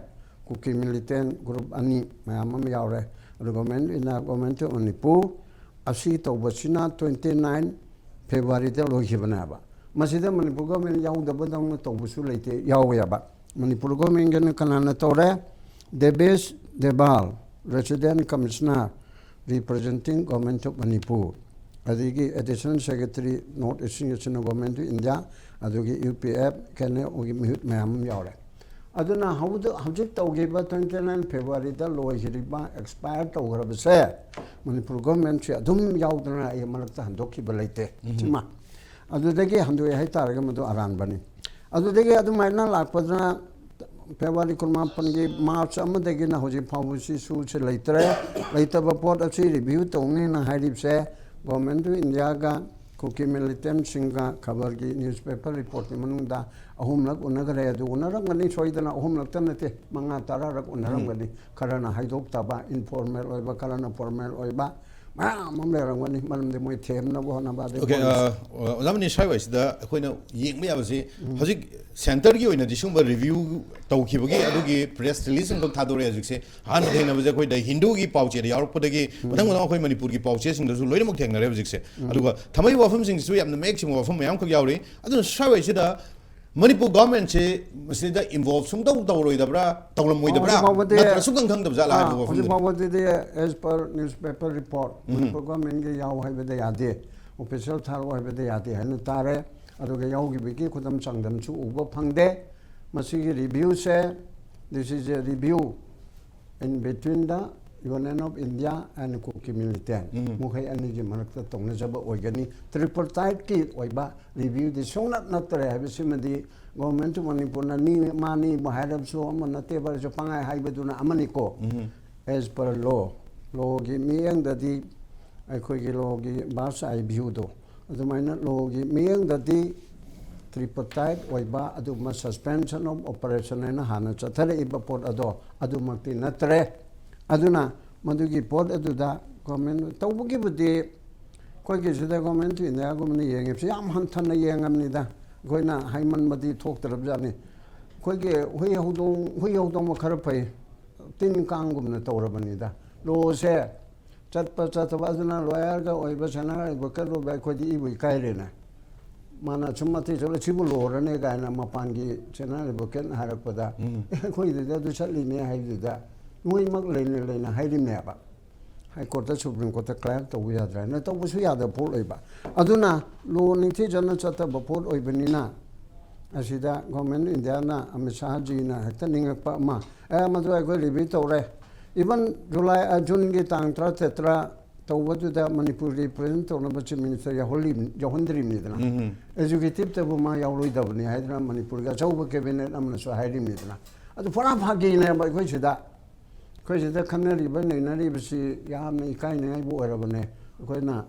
ꯀꯨꯀꯤ ꯃꯤꯂꯤꯇꯦꯟ ꯒ꯭ꯔꯨꯞ ꯑꯅꯤ ꯃꯌꯥꯝ ꯑꯃ ꯌꯥꯎꯔꯦ꯫ ꯑꯗꯨ government India, government of Manipur ꯑꯁꯤ ꯇꯧꯕꯁꯤꯅ ꯇ꯭ꯋꯦꯟꯇꯤ ꯅꯥꯏꯟ ꯐꯦꯕ꯭ꯔꯨꯋꯥꯔꯤꯗ ꯂꯣꯏꯈꯤꯕꯅꯦꯕ꯫ ꯃꯁꯤꯗ ꯃꯅꯤꯄꯨꯔ ꯒꯣꯔꯃꯦꯟ ꯌꯥꯎꯗꯕꯗꯧꯅ ꯇꯧꯕꯁꯨ ꯂꯩꯇꯦ, ꯌꯥꯎꯋꯦꯕ꯫ ꯃꯅꯤꯄꯨꯔ ꯒꯣꯔꯃꯦꯟꯒꯤꯅ ꯀꯅꯥꯅ ꯇꯧꯔꯦ? Debesh Deval, resident commissioner, representing Government of Manipur, ꯑꯗꯒꯤ ꯑꯦꯗꯤꯁꯅꯦꯜ ꯁꯦꯀ꯭ꯔꯦꯇꯔꯤ ꯅꯣꯔꯠ ꯏꯁꯁꯤꯡ ꯑꯁꯤꯅ ꯒꯣꯔꯃꯦꯟ ꯑꯣꯐ ꯏꯟꯗꯤꯌꯥ, ꯑꯗꯨꯒꯤ U P F, K N ꯑꯦꯒꯤ ꯃꯤꯍꯨꯠ ꯃꯌꯥꯝ ꯑꯃ ꯌꯥꯎꯔꯦ꯫ ꯑꯗꯨꯅ ꯍꯧꯖꯤꯛ, ꯍꯧꯖꯤꯛ ꯇꯧꯈꯤꯕ ꯇ꯭ꯋꯦꯟꯇꯤ ꯅꯥꯏꯟ ꯐꯦꯕ꯭ꯔꯨꯋꯥꯔꯤꯗ ꯂꯣꯏꯈꯤꯕ, ꯑꯦꯛꯁꯄꯥꯌꯔ ꯇꯧꯈ꯭ꯔꯕꯁꯦ ꯃꯅꯤꯄꯨꯔ ꯒꯣꯔꯃꯦꯟꯁꯦ ꯑꯗꯨꯝ ꯌꯥꯎꯗꯅ ꯑꯩ ꯃꯔꯛꯇ ꯍꯟꯗꯣꯛꯈꯤꯕ ꯂꯩꯇꯦ꯫ ꯁꯤꯃ꯫ ꯑꯗꯨꯗꯒꯤ ꯍꯟꯗꯣꯛꯑꯦ ꯍꯥꯏꯇꯥꯔꯒ ꯃꯗꯨ ꯑꯔꯥꯟꯕꯅꯤ꯫ ꯑꯗꯨꯗꯒꯤ ꯑꯗꯨꯃꯥꯏꯅ ꯂꯥꯛꯄꯗꯨꯅ ꯐꯦꯕ꯭ꯔꯨꯋꯥꯔꯤ ꯀꯨꯟꯃꯥꯄꯟꯒꯤ ꯃꯥꯔꯆ ꯑꯃꯗꯒꯤꯅ ꯍꯧꯖꯤꯛ ꯐꯥꯎꯕ ꯁꯤꯁꯨ ꯁꯤ ꯂꯩꯇ꯭ꯔꯦ꯫ ꯂꯩꯇꯕ ꯄꯣꯠ ꯑꯁꯤ ꯔꯤꯚ꯭ꯌꯨ ꯇꯧꯅꯤꯅ ꯍꯥꯏꯔꯤꯕꯁꯦ ꯒꯣꯔꯃꯦꯟ ꯑꯣꯐ ꯏꯟꯗꯤꯌꯥꯒ ꯀꯨꯀꯤ ꯃꯤꯂꯤꯇꯦꯟꯁꯤꯡꯒ ꯈꯕꯔꯒꯤ ꯅ꯭ꯌꯨꯁꯄꯦꯄꯔ ꯔꯤꯄꯣꯔꯠꯀꯤ ꯃꯅꯨꯡꯗ ꯑꯍꯨꯝꯂꯛ ꯎꯅꯈ꯭ꯔꯦ꯫ ꯑꯗꯨ ꯎꯅꯔꯝꯒꯅꯤ, ꯁꯣꯏꯗꯅ ꯑꯍꯨꯝꯂꯛꯇ ꯅꯠꯇꯦ, ꯃꯉꯥ ꯇꯔꯥꯔꯛ ꯎꯅꯔꯝꯒꯅꯤ꯫ ꯈꯔꯅ ꯍꯥꯏꯗꯣꯛꯇꯕ, ꯏꯟꯐꯣꯔꯃꯦꯜ ꯑꯣꯏꯕ, ꯈꯔꯅ ꯐꯣꯔꯃꯦꯜ ꯑꯣꯏꯕ, ꯃꯌꯥꯝ ꯑꯃ ꯂꯩꯔꯝꯒꯅꯤ꯫ ꯃꯔꯝꯗꯤ ꯃꯣꯏ ꯊꯦꯝꯅꯕ ꯍꯣꯠꯅꯕ, ꯑꯗꯩ ꯑꯣꯀꯦ꯫ ꯄꯣꯂꯤꯁ- ꯑꯣꯖꯥ ꯃꯅꯤ, ꯁ꯭ꯋꯥꯏꯋꯥꯏꯁꯤꯗ ꯑꯩꯈꯣꯏꯅ ꯌꯦꯡꯕ ꯌꯥꯕꯁꯤ, ꯍꯧꯖꯤꯛ ꯁꯦꯟꯇꯔꯒꯤ ꯑꯣꯏꯅꯗꯤ ꯁꯤꯒꯨꯝꯕ ꯔꯤꯚ꯭ꯌꯨ ꯇꯧꯈꯤꯕꯒꯤ ꯑꯗꯨꯒꯤ ꯄ꯭ꯔꯦꯁ ꯔꯤꯂꯤꯁ ꯑꯃꯈꯛ ꯊꯥꯗꯣꯔꯛꯑꯦ ꯍꯧꯖꯤꯛꯁꯦ꯫ ꯑꯍꯥꯟꯕ ꯊꯦꯡꯅꯕꯁꯦ ꯑꯩꯈꯣꯏꯗ ꯍꯤꯟꯗꯨꯒꯤ ꯄꯥꯎꯆꯦꯗ ꯌꯥꯎꯔꯛꯄꯗꯒꯤ ꯃꯊꯪ ꯃꯊꯪ ꯑꯩꯈꯣꯏ ꯃꯅꯤꯄꯨꯔꯒꯤ ꯄꯥꯎꯆꯦꯁꯤꯡꯗꯁꯨ ꯂꯣꯏꯅꯃꯛ ꯊꯦꯡꯅꯔꯦ ꯍꯧꯖꯤꯛꯁꯦ꯫ ꯑꯗꯨꯒ ꯊꯃꯩ ꯋꯥꯐꯝꯁꯤꯡꯁꯤꯁꯨ ꯌꯥꯝꯅ ꯃꯌꯦꯛ ꯁꯦꯡꯕ ꯋꯥꯐꯝ ꯃꯌꯥꯝꯈꯛ ꯌꯥꯎꯔꯤ꯫ ꯑꯗꯨꯅ ꯁ꯭ꯋꯥꯏꯋꯥꯏꯁꯤꯗ ꯃꯅꯤꯄꯨꯔ ꯒꯚꯔꯟꯃꯦꯟꯁꯤ ꯃꯁꯤꯗ ꯏꯟꯚꯣꯜꯕ ꯁꯨꯡꯇꯧ ꯇꯧꯔꯣꯏꯗꯕ꯭ꯔꯥ, ꯇꯧꯔꯝꯃꯣꯏꯗꯕ꯭ꯔꯥ, ꯍꯧꯖꯤꯛ ꯐꯥꯎꯕꯗꯤ- ꯅꯠꯇ꯭ꯔ ꯁꯨꯛꯈꯪ ꯈꯪꯗꯕ ꯖꯥꯠꯂꯥ ꯑꯥ, ꯍꯥꯏꯕ ꯍꯧꯖꯤꯛ ꯋꯥꯐꯝꯗꯨꯗꯤ꯫ ꯐꯥꯎꯕꯗꯗꯤ, as per newspaper report, Manipur ꯒꯚꯔꯟꯃꯦꯟꯒꯤ ꯌꯥꯎ ꯍꯥꯏꯕꯗ ꯌꯥꯗꯦ, ꯑꯣꯐꯤꯁꯤꯌꯦꯜ ꯊꯥꯔꯛꯑꯣ ꯍꯥꯏꯕꯗ ꯌꯥꯗꯦ ꯍꯥꯏꯅ ꯇꯥꯔꯦ꯫ ꯑꯗꯨꯒ ꯌꯥꯎꯈꯤꯕꯒꯤ ꯈꯨꯗꯝ ꯆꯥꯡꯗꯝꯁꯨ ꯎꯕ ꯐꯪꯗꯦ꯫ ꯃꯁꯤꯒꯤ ꯔꯤꯚ꯭ꯌꯨꯁꯦ, this is a review in between the Union of India and Kuki Militant, ꯃꯈꯣꯏ ꯑꯅꯤꯒꯤ ꯃꯔꯛꯇ ꯇꯧꯅꯖꯕ ꯑꯣꯏꯒꯅꯤ꯫ ꯇ꯭ꯔꯤꯄꯔꯇꯥꯏꯠꯀꯤ ꯑꯣꯏꯕ ꯔꯤꯚ꯭ꯌꯨꯗꯤ ꯁꯨꯡꯅꯠ ꯅꯠꯇ꯭ꯔꯦ ꯍꯥꯏꯕꯁꯤꯃꯗꯤ ꯒꯣꯔꯃꯦꯟ ꯑꯣꯐ ꯃꯅꯤꯄꯨꯔꯅ ꯅꯤ ꯃꯥꯅꯤꯕꯨ ꯍꯥꯏꯔꯕꯁꯨ, ꯑꯃ ꯅꯠꯇꯦꯕ ꯍꯥꯏꯔꯁꯨ, ꯄꯪꯍꯥꯏ ꯍꯥꯏꯕꯗꯨꯅ ꯑꯃꯅꯤꯀꯣ꯫ As per law, ꯂꯣꯒꯤ ꯃꯤꯠꯌꯦꯡꯗꯗꯤ, ꯑꯩꯈꯣꯏꯒꯤ ꯂꯣꯒꯤ ꯕꯥꯔꯗꯁ ꯑꯥꯏ ꯚ꯭ꯌꯨꯗꯣ, ꯑꯗꯨꯃꯥꯏꯅ ꯂꯣꯒꯤ ꯃꯤꯠꯌꯦꯡꯗꯗꯤ ꯇ꯭ꯔꯤꯄꯔꯇꯥꯏꯠ ꯑꯣꯏꯕ ꯑꯗꯨꯒꯨꯝꯕ suspension of operation ꯍꯥꯏꯅ ꯍꯥꯟꯅ ꯆꯠꯊꯔꯛꯏꯕ ꯄꯣꯠ ꯑꯗꯣ ꯑꯗꯨꯃꯛꯇꯤ ꯅꯠꯇ꯭ꯔꯦ꯫ ꯑꯗꯨꯅ ꯃꯗꯨꯒꯤ ꯄꯣꯠ ꯑꯗꯨꯗ ꯒꯣꯔꯃꯦꯟ ꯇꯧꯕꯒꯤꯕꯨꯗꯤ, ꯑꯩꯈꯣꯏꯒꯤ ꯁꯤꯗ ꯒꯣꯔꯃꯦꯟ ꯑꯣꯐ ꯏꯟꯗꯤꯌꯥꯒꯨꯝꯕꯅ ꯌꯦꯡꯉꯤꯕꯁꯤ ꯌꯥꯝ ꯍꯟꯊꯅ ꯌꯦꯡꯉꯕꯅꯤꯗ꯫ ꯑꯩꯈꯣꯏꯅ ꯍꯥꯏꯃꯟꯕꯗꯤ ꯊꯣꯛꯇ꯭ꯔꯕꯖꯥꯠꯅꯤ꯫ ꯑꯩꯈꯣꯏꯒꯤ ꯍꯨꯏ ꯍꯧꯗꯣꯡ, ꯍꯨꯏ ꯍꯧꯗꯣꯡꯕ ꯈꯔ ꯐꯩ, ꯇꯤꯟ ꯀꯥꯡꯒꯨꯝꯅ ꯇꯧꯔꯕꯅꯤꯗ꯫ ꯂꯣꯁꯦ ꯆꯠꯄ ꯆꯠꯇꯕ, ꯑꯗꯨꯅ ꯂꯣꯌꯔꯒ ꯑꯣꯏꯕ, ꯁꯦꯅꯤꯌꯔ ꯑꯦꯗꯚꯣꯀꯦꯠ ꯑꯣꯏꯕ ꯑꯩꯈꯣꯏꯗꯤ ꯏꯕꯨ ꯏꯀꯥꯏꯔꯦꯅꯦ꯫ ꯃꯥꯅ ꯁꯨꯝ ꯃꯇꯤꯛ ꯆꯠꯂ ꯁꯤꯕꯨ ꯂꯣꯔꯅꯦ ꯀꯥꯏꯅ ꯃꯄꯥꯟꯒꯤ ꯁꯦꯅꯤꯌꯔ ꯑꯦꯗꯚꯣꯀꯦꯠꯅ ꯍꯥꯏꯔꯛꯄꯗ, "ꯑꯦ, ꯑꯩꯈꯣꯏꯗꯨꯗ ꯑꯗꯨ ꯆꯠꯂꯤꯅꯦ" ꯍꯥꯏꯕꯗꯨꯗ ꯅꯣꯏꯃꯛ ꯂꯩꯅ ꯂꯩꯅ ꯍꯥꯏꯔꯤꯕꯅꯦꯕ꯫ ꯍꯥꯏ ꯀꯣꯔꯠꯇ, ꯁꯨꯄ꯭ꯔꯤꯝ ꯀꯣꯔꯠꯇ ꯀ꯭ꯂꯥꯏꯝ ꯇꯧꯕ ꯌꯥꯗ꯭ꯔꯦ ꯍꯥꯏꯅ ꯇꯧꯕꯁꯨ ꯌꯥꯗꯕ ꯄꯣꯠ ꯂꯩꯕ꯫ ꯑꯗꯨꯅ ꯂꯣ ꯅꯤꯡꯊꯤꯖꯅ ꯆꯠꯇꯕ ꯄꯣꯠ ꯑꯣꯏꯕꯅꯤꯅ, ꯑꯁꯤꯗ ꯒꯣꯔꯃꯦꯟ ꯑꯣꯐ ꯏꯟꯗꯤꯌꯥꯅ, ꯑꯃꯤꯠ ꯁꯥꯍꯖꯤꯅ ꯍꯦꯛꯇ ꯅꯤꯡꯉꯛꯄ ꯑꯃ, "ꯑꯦ, ꯃꯗꯨ ꯑꯩꯈꯣꯏ ꯔꯤꯚ꯭ꯌꯨ ꯇꯧꯔꯦ"꯫ Even ꯖꯨꯂꯥꯏ, ꯑ, ꯖꯨꯟꯒꯤ ꯇꯥꯡ ꯇꯔꯥꯇꯔꯦꯠ, ꯇꯔꯥ ꯇꯧꯕꯗꯨꯗ ꯃꯅꯤꯄꯨꯔ ꯔꯤꯄ꯭ꯔꯖꯦꯟ ꯇꯧꯅꯕ ꯆꯤꯐ ꯃꯤꯅꯤꯁꯇꯔ ꯌꯥꯎꯍꯜꯂꯤ-, ꯌꯥꯎꯍꯟꯗ꯭ꯔꯤꯕꯅꯤꯗꯅ꯫ ꯑꯦꯛꯖꯤꯀ꯭ꯌꯨꯇꯤꯚꯇꯕꯨ ꯃꯥ ꯌꯥꯎꯔꯣꯏꯗꯕꯅꯤ ꯍꯥꯏꯗꯅ ꯃꯅꯤꯄꯨꯔꯒꯤ ꯑꯆꯧꯕ ꯀꯦꯕꯤꯅꯦꯠ ꯑꯃꯅꯁꯨ ꯍꯥꯏꯔꯤꯕꯅꯤꯗꯅ꯫ ꯑꯗꯨ ꯄꯨꯔꯥ ꯐꯥꯒꯤꯅꯦꯕ ꯑꯩꯈꯣꯏ ꯁꯤꯗ꯫ ꯑꯩꯈꯣꯏ ꯁꯤꯗ ꯈꯟꯅꯔꯤꯕ ꯅꯩꯅꯔꯤꯕꯁꯤ ꯌꯥꯝꯅ ꯏꯀꯥꯏꯅꯤꯡꯉꯥꯏꯕꯨ ꯑꯣꯏꯔꯕꯅꯦ꯫ ꯑꯩꯈꯣꯏꯅ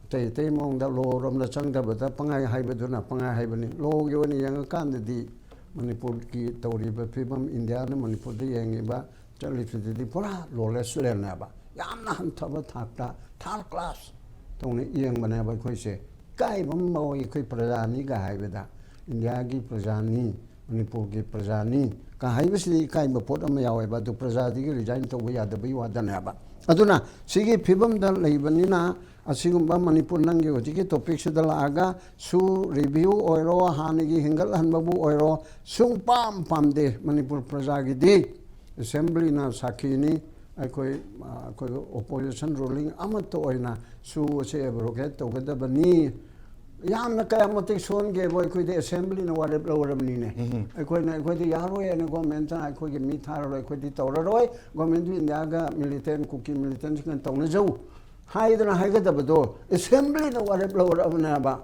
ꯑꯇꯩ ꯑꯇꯩ ꯃꯑꯣꯡꯗ ꯂꯣꯔꯣꯝꯗ ꯆꯪꯗꯕꯗ ꯄꯪꯍꯥꯏ ꯍꯥꯏꯕꯗꯨꯅ ꯄꯪꯍꯥꯏ ꯍꯥꯏꯕꯅꯤ꯫ ꯂꯣꯒꯤ ꯑꯣꯏꯅ ꯌꯦꯡꯉꯀꯥꯟꯗꯗꯤ ꯃꯅꯤꯄꯨꯔꯒꯤ ꯇꯧꯔꯤꯕ ꯐꯤꯕꯝ, ꯏꯟꯗꯤꯌꯥꯅ ꯃꯅꯤꯄꯨꯔꯗ ꯌꯦꯡꯉꯤꯕ ꯆꯠꯂꯤꯕꯁꯤꯗꯤ ꯄꯨꯔꯥ ꯂꯣꯂꯦꯁ ꯂꯦꯟꯅꯦꯕ꯫ ꯌꯥꯝꯅ ꯍꯟꯊꯕ ꯊꯥꯛꯇ, ꯊꯥꯔꯠ ꯀ꯭ꯂꯥꯁ ꯇꯧꯅ ꯌꯦꯡꯕꯅꯦꯕ ꯑꯩꯈꯣꯏꯁꯦ꯫ ꯏꯀꯥꯏꯕ ꯑꯃ ꯐꯥꯎꯋꯤ ꯑꯩꯈꯣꯏ ꯄ꯭ꯔꯖꯥꯅꯤꯒ ꯍꯥꯏꯕꯗ, ꯏꯟꯗꯤꯌꯥꯒꯤ ꯄ꯭ꯔꯖꯥꯅꯤ, ꯃꯅꯤꯄꯨꯔꯒꯤ ꯄ꯭ꯔꯖꯥꯅꯤ ꯀ ꯍꯥꯏꯕꯁꯤꯗꯤ ꯏꯀꯥꯏꯕ ꯄꯣꯠ ꯑꯃ ꯌꯥꯎꯋꯦꯕ꯫ ꯑꯗꯨ ꯄ꯭ꯔꯖꯥꯗꯒꯤ ꯔꯤꯖꯥꯏꯟ ꯇꯧꯕ ꯌꯥꯗꯕꯒꯤ ꯋꯥꯗꯅꯦꯕ꯫ ꯑꯗꯨꯅ ꯁꯤꯒꯤ ꯐꯤꯕꯝꯗ ꯂꯩꯕꯅꯤꯅ ꯑꯁꯤꯒꯨꯝꯕ ꯃꯅꯤꯄꯨꯔ, ꯅꯪꯒꯤ ꯍꯧꯖꯤꯛꯀꯤ ꯇꯣꯄꯤꯛꯁꯤꯗ ꯂꯥꯛꯑꯒ ꯁꯨ ꯔꯤꯚ꯭ꯌꯨ ꯑꯣꯏꯔꯣ, ꯍꯥꯟꯅꯒꯤ ꯍꯦꯟꯒꯠꯍꯟꯕꯕꯨ ꯑꯣꯏꯔꯣ, ꯁꯨꯡꯄꯥꯝ ꯄꯥꯝꯗꯦ ꯃꯅꯤꯄꯨꯔ ꯄ꯭ꯔꯖꯥꯒꯤꯗꯤ꯫ ꯑꯦꯁꯦꯝꯕ꯭ꯂꯤꯅ ꯁꯥꯈꯤꯅꯤ꯫ ꯑꯩꯈꯣꯏ, ꯑꯩꯈꯣꯏ ꯑꯣꯄꯣꯖꯤꯁꯟ ꯔꯨꯂꯤꯡ ꯑꯃꯠꯇ ꯑꯣꯏꯅ ꯁꯨ ꯑꯁꯦ ꯑꯦꯕ꯭ꯔꯣꯒꯦꯠ ꯇꯧꯒꯗꯕꯅꯤ꯫ ꯌꯥꯝꯅ ꯀꯌꯥꯃꯇꯤꯛ ꯁꯣꯟꯒꯦꯕꯨ ꯑꯩꯈꯣꯏꯗꯤ ꯑꯦꯁꯦꯝꯕ꯭ꯂꯤꯅ ꯋꯥꯔꯦꯞ ꯂꯧꯔꯕꯅꯤꯅꯦ꯫ ꯑꯩꯈꯣꯏꯅ, ꯑꯩꯈꯣꯏꯗꯤ ꯌꯥꯔꯣꯏ ꯍꯥꯏꯅ ꯒꯣꯔꯃꯦꯟꯇꯅ ꯑꯩꯈꯣꯏꯒꯤ ꯃꯤ ꯊꯥꯔꯔꯣꯏ, ꯑꯩꯈꯣꯏꯗꯤ ꯇꯧꯔꯔꯣꯏ, ꯒꯣꯔꯃꯦꯟ ꯑꯣꯐ ꯏꯟꯗꯤꯌꯥꯒ ꯃꯤꯂꯤꯇꯦꯟ, ꯀꯨꯀꯤ ꯃꯤꯂꯤꯇꯦꯟꯁꯤꯡꯒ ꯇꯧꯅꯖꯧ ꯍꯥꯏꯗꯅ ꯍꯥꯏꯒꯗꯕꯗꯣ ꯑꯦꯁꯦꯝꯕ꯭ꯂꯤꯅ ꯋꯥꯔꯦꯞ ꯂꯧꯔꯕꯅꯦꯕ꯫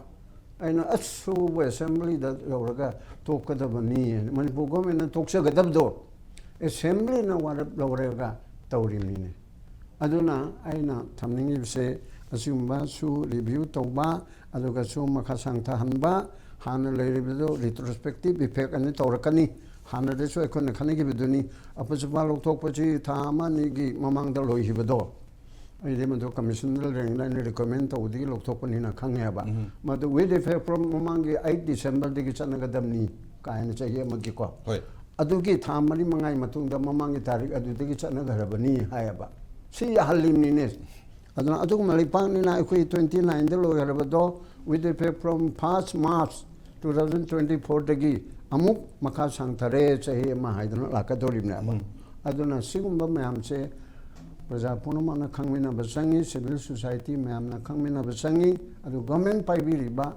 ꯑꯩꯅ ꯑꯁ, ꯁꯨꯕꯨ ꯑꯦꯁꯦꯝꯕ꯭ꯂꯤꯗ ꯌꯧꯔꯒ ꯇꯣꯛꯀꯗꯕꯅꯤ, ꯃꯅꯤꯄꯨꯔ ꯒꯣꯔꯃꯦꯟꯅ ꯇꯣꯛꯆꯒꯗꯕꯗꯣ ꯑꯦꯁꯦꯝꯕ꯭ꯂꯤꯅ ꯋꯥꯔꯦꯞ ꯂꯧꯔꯒ ꯇꯧꯔꯤꯕꯅꯤꯅꯦ꯫ ꯑꯗꯨꯅ ꯑꯩꯅ ꯊꯝꯅꯤꯡꯉꯤꯕꯁꯦ ꯑꯁꯤꯒꯨꯝꯕ ꯁꯨ ꯔꯤꯚ꯭ꯌꯨ ꯇꯧꯕ, ꯑꯗꯨꯒ ꯁꯨ ꯃꯈꯥ ꯁꯥꯡꯊꯍꯟꯕ, ꯍꯥꯟꯅ ꯂꯩꯔꯤꯕꯗꯨ ꯔꯤꯇ꯭ꯔꯣꯁꯄꯦꯛꯇꯤꯞ ꯏꯐꯦꯛ ꯑꯅ ꯇꯧꯔꯛꯀꯅꯤ꯫ ꯍꯥꯟꯅꯗꯁꯨ ꯑꯩꯈꯣꯏꯅ ꯈꯟꯅꯈꯤꯕꯗꯨꯅꯤ, ꯑꯄꯨꯁꯄꯥ ꯂꯧꯊꯣꯛꯄꯁꯤ ꯊꯥ ꯑꯃ ꯑꯅꯤꯒꯤ ꯃꯃꯥꯡꯗ ꯂꯣꯏꯈꯤꯕꯗꯣ꯫ ꯑꯩꯗꯤ ꯃꯗꯨ ꯀꯃꯤꯁꯟꯗ ꯂꯩꯔꯤꯉꯩꯗ ꯑꯩꯅ ꯔꯤꯀꯃꯦꯟ ꯇꯧꯕꯗꯒꯤ ꯂꯧꯊꯣꯛꯄꯅꯤꯅ ꯈꯪꯉꯦꯕ꯫ ꯃꯗꯨ with effect from ꯃꯃꯥꯡꯒꯤ ꯑꯩꯠ ꯗꯤꯁꯦꯝꯕꯔꯗꯒꯤ ꯆꯠꯅꯒꯗꯕꯅꯤ ꯀꯥꯏꯅ ꯆꯍꯤ ꯑꯃꯒꯤꯀꯣ꯫ ꯍꯣꯏ꯫ ꯑꯗꯨꯒꯤ ꯊꯥ ꯃꯔꯤ ꯃꯉꯥꯒꯤ ꯃꯇꯨꯡꯗ ꯃꯃꯥꯡꯒꯤ ꯇꯥꯔꯤꯛ ꯑꯗꯨꯗꯒꯤ ꯆꯠꯅꯈ꯭ꯔꯕꯅꯤ ꯍꯥꯏꯌꯦꯕ꯫ ꯁꯤ ꯌꯥꯍꯜꯂꯤꯕꯅꯤꯅꯦ꯫ ꯑꯗꯨꯅ ꯑꯗꯨꯒꯨꯝꯕ ꯂꯩꯄꯥꯛꯅꯤꯅ ꯑꯩꯈꯣꯏ ꯇ꯭ꯋꯦꯟꯇꯤ ꯅꯥꯏꯟꯗ ꯂꯣꯏꯈ꯭ꯔꯕꯗꯣ with effect from first March two thousand twenty fourꯗꯒꯤ ꯑꯃꯨꯛ ꯃꯈꯥ ꯁꯥꯡꯊꯔꯦ, ꯆꯍꯤ ꯑꯃ ꯍꯥꯏꯗꯅ ꯂꯥꯛꯀꯗꯧꯔꯤꯕꯅꯦꯕ꯫ ꯑꯗꯨꯅ ꯁꯤꯒꯨꯝꯕ ꯃꯌꯥꯝꯁꯦ ꯄ꯭ꯔꯖꯥ ꯄꯨꯝꯅꯃꯛꯅ ꯈꯪꯃꯤꯟꯅꯕ ꯆꯪꯉꯤ, ꯁꯤꯚꯤꯜ ꯁꯣꯁꯥꯏꯇꯤ ꯃꯌꯥꯝꯅ ꯈꯪꯃꯤꯟꯅꯕ ꯆꯪꯉꯤ, ꯑꯗꯨ ꯒꯚꯔꯟꯃꯦꯟ ꯄꯥꯏꯕꯤꯔꯤꯕ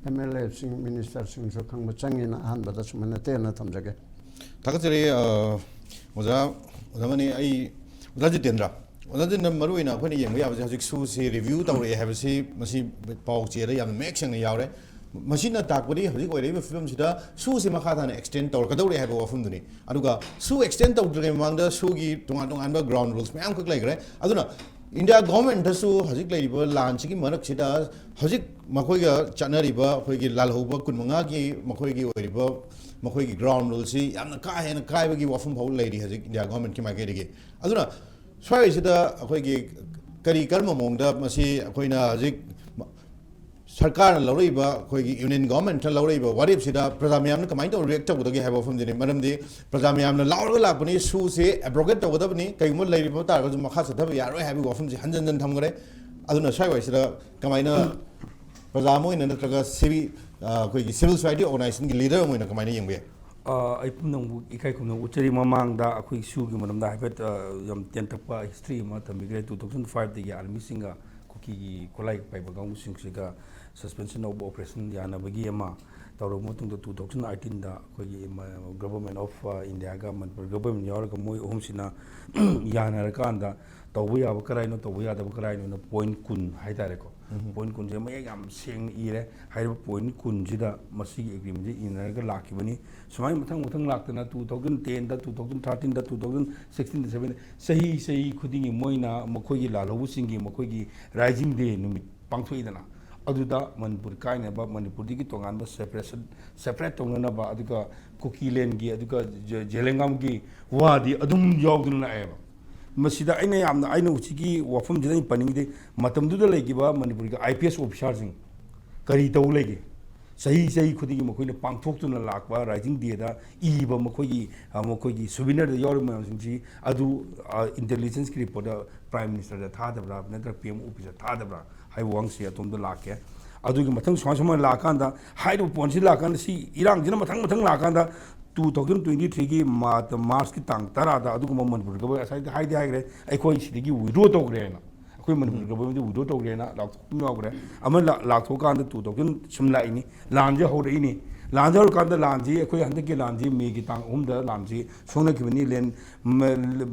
ꯑꯦꯝ ꯑꯦꯜ ꯑꯦꯁꯤꯡ, ꯃꯤꯅꯤꯁꯇꯔꯁꯤꯡꯁꯨ ꯈꯪꯕ ꯆꯪꯉꯤꯅ ꯑꯍꯥꯟꯕꯗ ꯁꯨꯃꯥꯏꯅ ꯇꯦꯟꯅ ꯊꯝꯖꯒꯦ꯫ ꯊꯥꯒꯠꯆꯔꯤ, ꯑ, ꯑꯣꯖꯥ, ꯑꯣꯖꯥ ꯃꯅꯤ꯫ ꯑꯩ, ꯑꯣꯖꯥ ꯖꯤꯇꯦꯟꯗ꯭ꯔ, ꯑꯣꯖꯥ ꯖꯤꯇꯦꯟꯗ꯭ꯔ, ꯃꯔꯨꯑꯣꯏꯅ ꯑꯩꯈꯣꯏꯅ ꯌꯦꯡꯕ ꯌꯥꯕꯁꯦ ꯍꯧꯖꯤꯛ ꯁꯨꯁꯤ ꯔꯤꯚ꯭ꯌꯨ ꯇꯧꯔꯛꯑꯦ ꯍꯥꯏꯕꯁꯤ ꯃꯁꯤ ꯄꯥꯎ ꯆꯦꯗ ꯌꯥꯝꯅ ꯃꯌꯦꯛ ꯁꯦꯡꯅ ꯌꯥꯎꯔꯦ꯫ ꯃꯁꯤꯅ ꯇꯥꯛꯄꯗꯤ ꯍꯧꯖꯤꯛ ꯑꯣꯏꯔꯛꯏꯕ ꯐꯤꯕꯝꯁꯤꯗ ꯁꯨꯁꯤ ꯃꯈꯥ ꯇꯥꯅ ꯑꯦꯛꯁꯇꯦꯟ ꯇꯧꯔꯛꯀꯗꯧꯔꯦ ꯍꯥꯏꯕ ꯋꯥꯐꯝꯗꯨꯅꯤ꯫ ꯑꯗꯨꯒ ꯁꯨ ꯑꯦꯛꯁꯇꯦꯟ ꯇꯧꯗ꯭ꯔꯤꯉꯩ ꯃꯃꯥꯡꯗ ꯁꯨꯒꯤ ꯇꯣꯉꯥꯟ ꯇꯣꯉꯥꯟꯕ ꯒ꯭ꯔꯥꯎꯟ ꯔꯨꯜꯁ ꯃꯌꯥꯝ ꯈꯛ ꯂꯩꯈ꯭ꯔꯦ꯫ ꯑꯗꯨꯅ ꯏꯟꯗꯤꯌꯥ ꯒꯣꯔꯃꯦꯟꯗꯁꯨ ꯍꯧꯖꯤꯛ ꯂꯩꯔꯤꯕ ꯂꯥꯟꯁꯤꯒꯤ ꯃꯔꯛꯁꯤꯗ ꯍꯧꯖꯤꯛ ꯃꯈꯣꯏꯒ ꯆꯠꯅꯔꯤꯕ ꯑꯩꯈꯣꯏꯒꯤ ꯂꯥꯜꯍꯧꯕ ꯀꯨꯟ ꯃꯉꯥꯒꯤ ꯃꯈꯣꯏꯒꯤ ꯑꯣꯏꯔꯤꯕ ꯃꯈꯣꯏꯒꯤ ꯒ꯭ꯔꯥꯎꯟ ꯔꯨꯜꯁꯤ ꯌꯥꯝꯅ ꯀꯥ ꯍꯦꯟꯅ ꯀꯥꯏꯕꯒꯤ ꯋꯥꯐꯝ ꯐꯥꯎ ꯂꯩꯔꯤ ꯍꯧꯖꯤꯛ ꯏꯟꯗꯤꯌꯥ ꯒꯣꯔꯃꯦꯟꯒꯤ ꯃꯥꯏꯀꯩꯗꯒꯤ꯫ ꯑꯗꯨꯅ ꯁ꯭ꯋꯥꯏꯁꯤꯗ ꯑꯩꯈꯣꯏꯒꯤ ꯀꯔꯤ ꯀꯔꯝꯕ ꯃꯑꯣꯡꯗ ꯃꯁꯤ ꯑꯩꯈꯣꯏꯅ ꯍꯧꯖꯤꯛ ꯁꯔꯀꯥꯔꯅ ꯂꯧꯔꯛꯏꯕ, ꯑꯩꯈꯣꯏꯒꯤ ꯌꯨꯅꯤꯌꯟ ꯒꯣꯔꯃꯦꯟꯅ ꯂꯧꯔꯛꯏꯕ ꯋꯥꯔꯦꯞꯁꯤꯗ ꯄ꯭ꯔꯖꯥ ꯃꯌꯥꯝꯅ ꯀꯃꯥꯏꯅ ꯇꯧꯔ ꯔꯤꯌꯦꯛ ꯇꯧꯒꯗꯒꯦ ꯍꯥꯏꯕ ꯋꯥꯐꯝꯁꯤꯅꯤ꯫ ꯃꯔꯝꯗꯤ ꯄ꯭ꯔꯖꯥ ꯃꯌꯥꯝꯅ ꯂꯥꯎꯔꯒ ꯂꯥꯛꯄꯅꯤ, ꯁꯨꯁꯦ ꯑꯦꯕ꯭ꯔꯣꯒꯦꯠ ꯇꯧꯒꯗꯕꯅꯤ, ꯀꯔꯤꯒꯨꯝꯕ ꯂꯩꯔꯤꯕ ꯇꯥꯔꯒꯁꯨ ꯃꯈꯥ ꯆꯠꯊꯕ ꯌꯥꯔꯣꯏ ꯍꯥꯏꯕꯒꯤ ꯋꯥꯐꯝꯁꯤ ꯍꯟꯖꯟ ꯍꯟꯖꯟ ꯊꯝꯈ꯭ꯔꯦ꯫ ꯑꯗꯨꯅ ꯁ꯭ꯋꯥꯏ ꯋꯥꯏꯁꯤꯗ ꯀꯃꯥꯏꯅ ꯄ꯭ꯔꯖꯥ ꯑꯃ ꯑꯣꯏꯅ ꯅꯠꯇ꯭ꯔꯒ ꯁꯤꯚꯤ-, ꯑ, ꯑꯩꯈꯣꯏꯒꯤ ꯁꯤꯚꯤꯜ ꯁꯣꯁꯥꯏꯇꯤ ꯑꯣꯔꯒꯅꯥꯏꯖꯦꯁꯟꯒꯤ ꯂꯤꯗꯔ ꯑꯃ ꯑꯣꯏꯅ ꯀꯃꯥꯏꯅ ꯌꯦꯡꯕ ꯌꯥꯏ? ꯑ, ꯑꯩ ꯄꯨꯝꯅꯃꯛꯄꯨ ꯏꯀꯥꯏ ꯈꯨꯝꯅꯕ ꯎꯠꯆꯔꯤ꯫ ꯃꯃꯥꯡꯗ ꯑꯩꯈꯣꯏ ꯁꯨꯒꯤ ꯃꯔꯝꯗ ꯍꯥꯏꯐꯦꯠ, ꯑ, ꯌꯥꯝ ꯇꯦꯟꯇꯛꯄ ꯍꯤꯁꯇ꯭ꯔꯤ ꯑꯃ ꯊꯝꯕꯤꯈ꯭ꯔꯦ꯫ Two thousand five ꯗꯒꯤ ꯑꯥꯔꯃꯤꯁꯤꯡꯒ ꯀꯨꯀꯤꯒꯤ ꯈꯨꯠꯂꯥꯏ ꯄꯥꯏꯕ ꯀꯥꯡꯕꯨꯁꯤꯡꯁꯤꯒ suspension of operation ꯌꯥꯅꯕꯒꯤ ꯑꯃ ꯇꯧꯔꯕ ꯃꯇꯨꯡꯗ, two thousand eighteen ꯗ ꯑꯩꯈꯣꯏꯒꯤ ꯃ-, Government of, ꯑ, India ꯒ ꯃꯅꯤꯄꯨꯔ government ꯌꯥꯎꯔꯒ ꯃꯣꯏ ꯑꯍꯨꯝꯁꯤꯅ ꯌꯥꯅꯔꯀꯥꯟꯗ ꯇꯧꯕ ꯌꯥꯕ ꯀꯔꯥꯏꯅꯣ, ꯇꯧꯕ ꯌꯥꯗꯕ ꯀꯔꯥꯏꯅꯣꯅ point ꯀꯨꯟ ꯍꯥꯏꯇꯥꯔꯦꯀꯣ꯫ ꯎꯝ꯫ Point ꯀꯨꯟꯁꯦ ꯃꯌꯦꯛ ꯌꯥꯝ ꯁꯦꯡꯅ ꯏꯔꯦ꯫ ꯍꯥꯏꯔꯤꯕ point ꯀꯨꯟꯁꯤꯗ ꯃꯁꯤꯒꯤ agreement ꯁꯦ ꯏꯟꯅꯔꯒ ꯂꯥꯛꯈꯤꯕꯅꯤ꯫ ꯁꯨꯃꯥꯏꯅ ꯃꯊꯪ ꯃꯊꯪ ꯂꯥꯛꯇꯅ two thousand ten ꯗ, two thousand thirteen ꯗ, two thousand sixteen ꯗ, seventeen, ꯆꯍꯤ ꯆꯍꯤ ꯈꯨꯗꯤꯡꯒꯤ ꯃꯣꯏꯅ ꯃꯈꯣꯏꯒꯤ ꯂꯥꯜꯍꯧꯕꯁꯤꯡꯒꯤ ꯃꯈꯣꯏꯒꯤ Rising Day ꯅꯨꯃꯤꯠ ꯄꯥꯡꯊꯣꯛꯏꯗꯅ, ꯑꯗꯨꯗ ꯃꯅꯤꯄꯨꯔ ꯀꯥꯏꯅꯕ, ꯃꯅꯤꯄꯨꯔꯗꯒꯤ ꯇꯣꯉꯥꯟꯕ separation, separate ꯇꯧꯅꯅꯕ, ꯑꯗꯨꯒ ꯀꯨꯀꯤꯂꯦꯟꯒꯤ, ꯑꯗꯨꯒ ꯖꯦ-, ꯖꯦꯂꯦꯡꯒꯥꯝꯒꯤ ꯋꯥꯗꯤ ꯑꯗꯨꯝ ꯌꯥꯎꯗꯨꯅ ꯂꯥꯛꯑꯦꯕ꯫ ꯃꯁꯤꯗ ꯑꯩꯅ ꯌꯥꯝꯅ, ꯑꯩꯅ ꯍꯧꯖꯤꯛꯀꯤ ꯋꯥꯐꯝꯁꯤꯗ ꯑꯩꯅ ꯄꯟꯅꯤꯡꯉꯤꯗꯤ, ꯃꯇꯝꯗꯨꯗ ꯂꯩꯈꯤꯕ ꯃꯅꯤꯄꯨꯔꯒꯤ IPS officer ꯁꯤꯡ ꯀꯔꯤ ꯇꯧ ꯂꯩꯒꯦ? ꯆꯍꯤ ꯆꯍꯤ ꯈꯨꯗꯤꯡꯒꯤ ꯃꯈꯣꯏꯅ ꯄꯥꯡꯊꯣꯛꯇꯨꯅ ꯂꯥꯛꯄ Rising Day ꯗ ꯏꯕ ꯃꯈꯣꯏꯒꯤ, ꯑ, ꯃꯈꯣꯏꯒꯤ souvenir ꯗ ꯌꯥꯎꯔꯤꯕ ꯃꯌꯥꯝꯁꯤꯡꯁꯤ ꯑꯗꯨ, ꯑ, intelligence ꯀꯤ report ꯗ Prime Minister ꯗ ꯊꯥꯗꯕ꯭ꯔꯥ ꯅꯠꯇ꯭ꯔꯒ PM office ꯇ ꯊꯥꯗꯕ꯭ꯔꯥ ꯍꯥꯏꯕ ꯋꯥꯍꯪꯁꯤ ꯑꯗꯣꯝꯗ ꯂꯥꯛꯀꯦ꯫ ꯑꯗꯨꯒꯤ ꯃꯊꯪ ꯁꯨꯃꯥꯏ ꯁꯨꯃꯥꯏꯅ ꯂꯥꯛꯀꯥꯟꯗ, ꯍꯥꯏꯔꯤꯕ point ꯁꯤ ꯂꯥꯛꯀꯥꯟꯗ, ꯁꯤ ꯏꯔꯥꯡꯁꯤꯅ ꯃꯊꯪ ꯃꯊꯪ ꯂꯥꯛꯀꯥꯟꯗ, two thousand twenty three ꯒꯤ ꯃꯥꯔꯆ, ꯃꯥꯔꯆꯀꯤ ꯇꯥꯡ ꯇꯔꯥꯗ ꯑꯗꯨꯒꯨꯝꯕ ꯃꯅꯤꯄꯨꯔ government ꯉꯁꯥꯏꯗꯤ ꯍꯥꯏꯗꯤ ꯍꯥꯏꯈ꯭ꯔꯦ, ꯑꯩꯈꯣꯏ ꯁꯤꯗꯒꯤ withdraw ꯇꯧꯈ꯭ꯔꯦꯅ, ꯑꯩꯈꯣꯏ ꯃꯅꯤꯄꯨꯔ government ꯗꯤ withdraw ꯇꯧꯈ꯭ꯔꯦꯅ ꯂꯥꯎꯊꯣꯛꯄ ꯑꯃ ꯌꯥꯎꯈ꯭ꯔꯦ꯫ ꯑꯃ ꯂꯥ-, ꯂꯥꯎꯊꯣꯛꯑꯀꯥꯟꯗ two thousand ꯁꯨꯝ ꯂꯥꯛꯏꯅꯤ, ꯂꯥꯟꯁꯦ ꯍꯧꯔꯛꯏꯅꯤ꯫ ꯂꯥꯟꯁꯦ ꯍꯧꯔꯀꯥꯟꯗ ꯂꯥꯟꯁꯤ ꯑꯩꯈꯣꯏ ꯍꯟꯗꯛꯀꯤ ꯂꯥꯟꯁꯤ ꯃꯦꯒꯤ ꯇꯥꯡ ꯑꯍꯨꯝꯗ ꯂꯥꯟꯁꯤ ꯁꯣꯛꯅꯈꯤꯕꯅꯤ, ꯂꯦꯟ-, ꯃ-,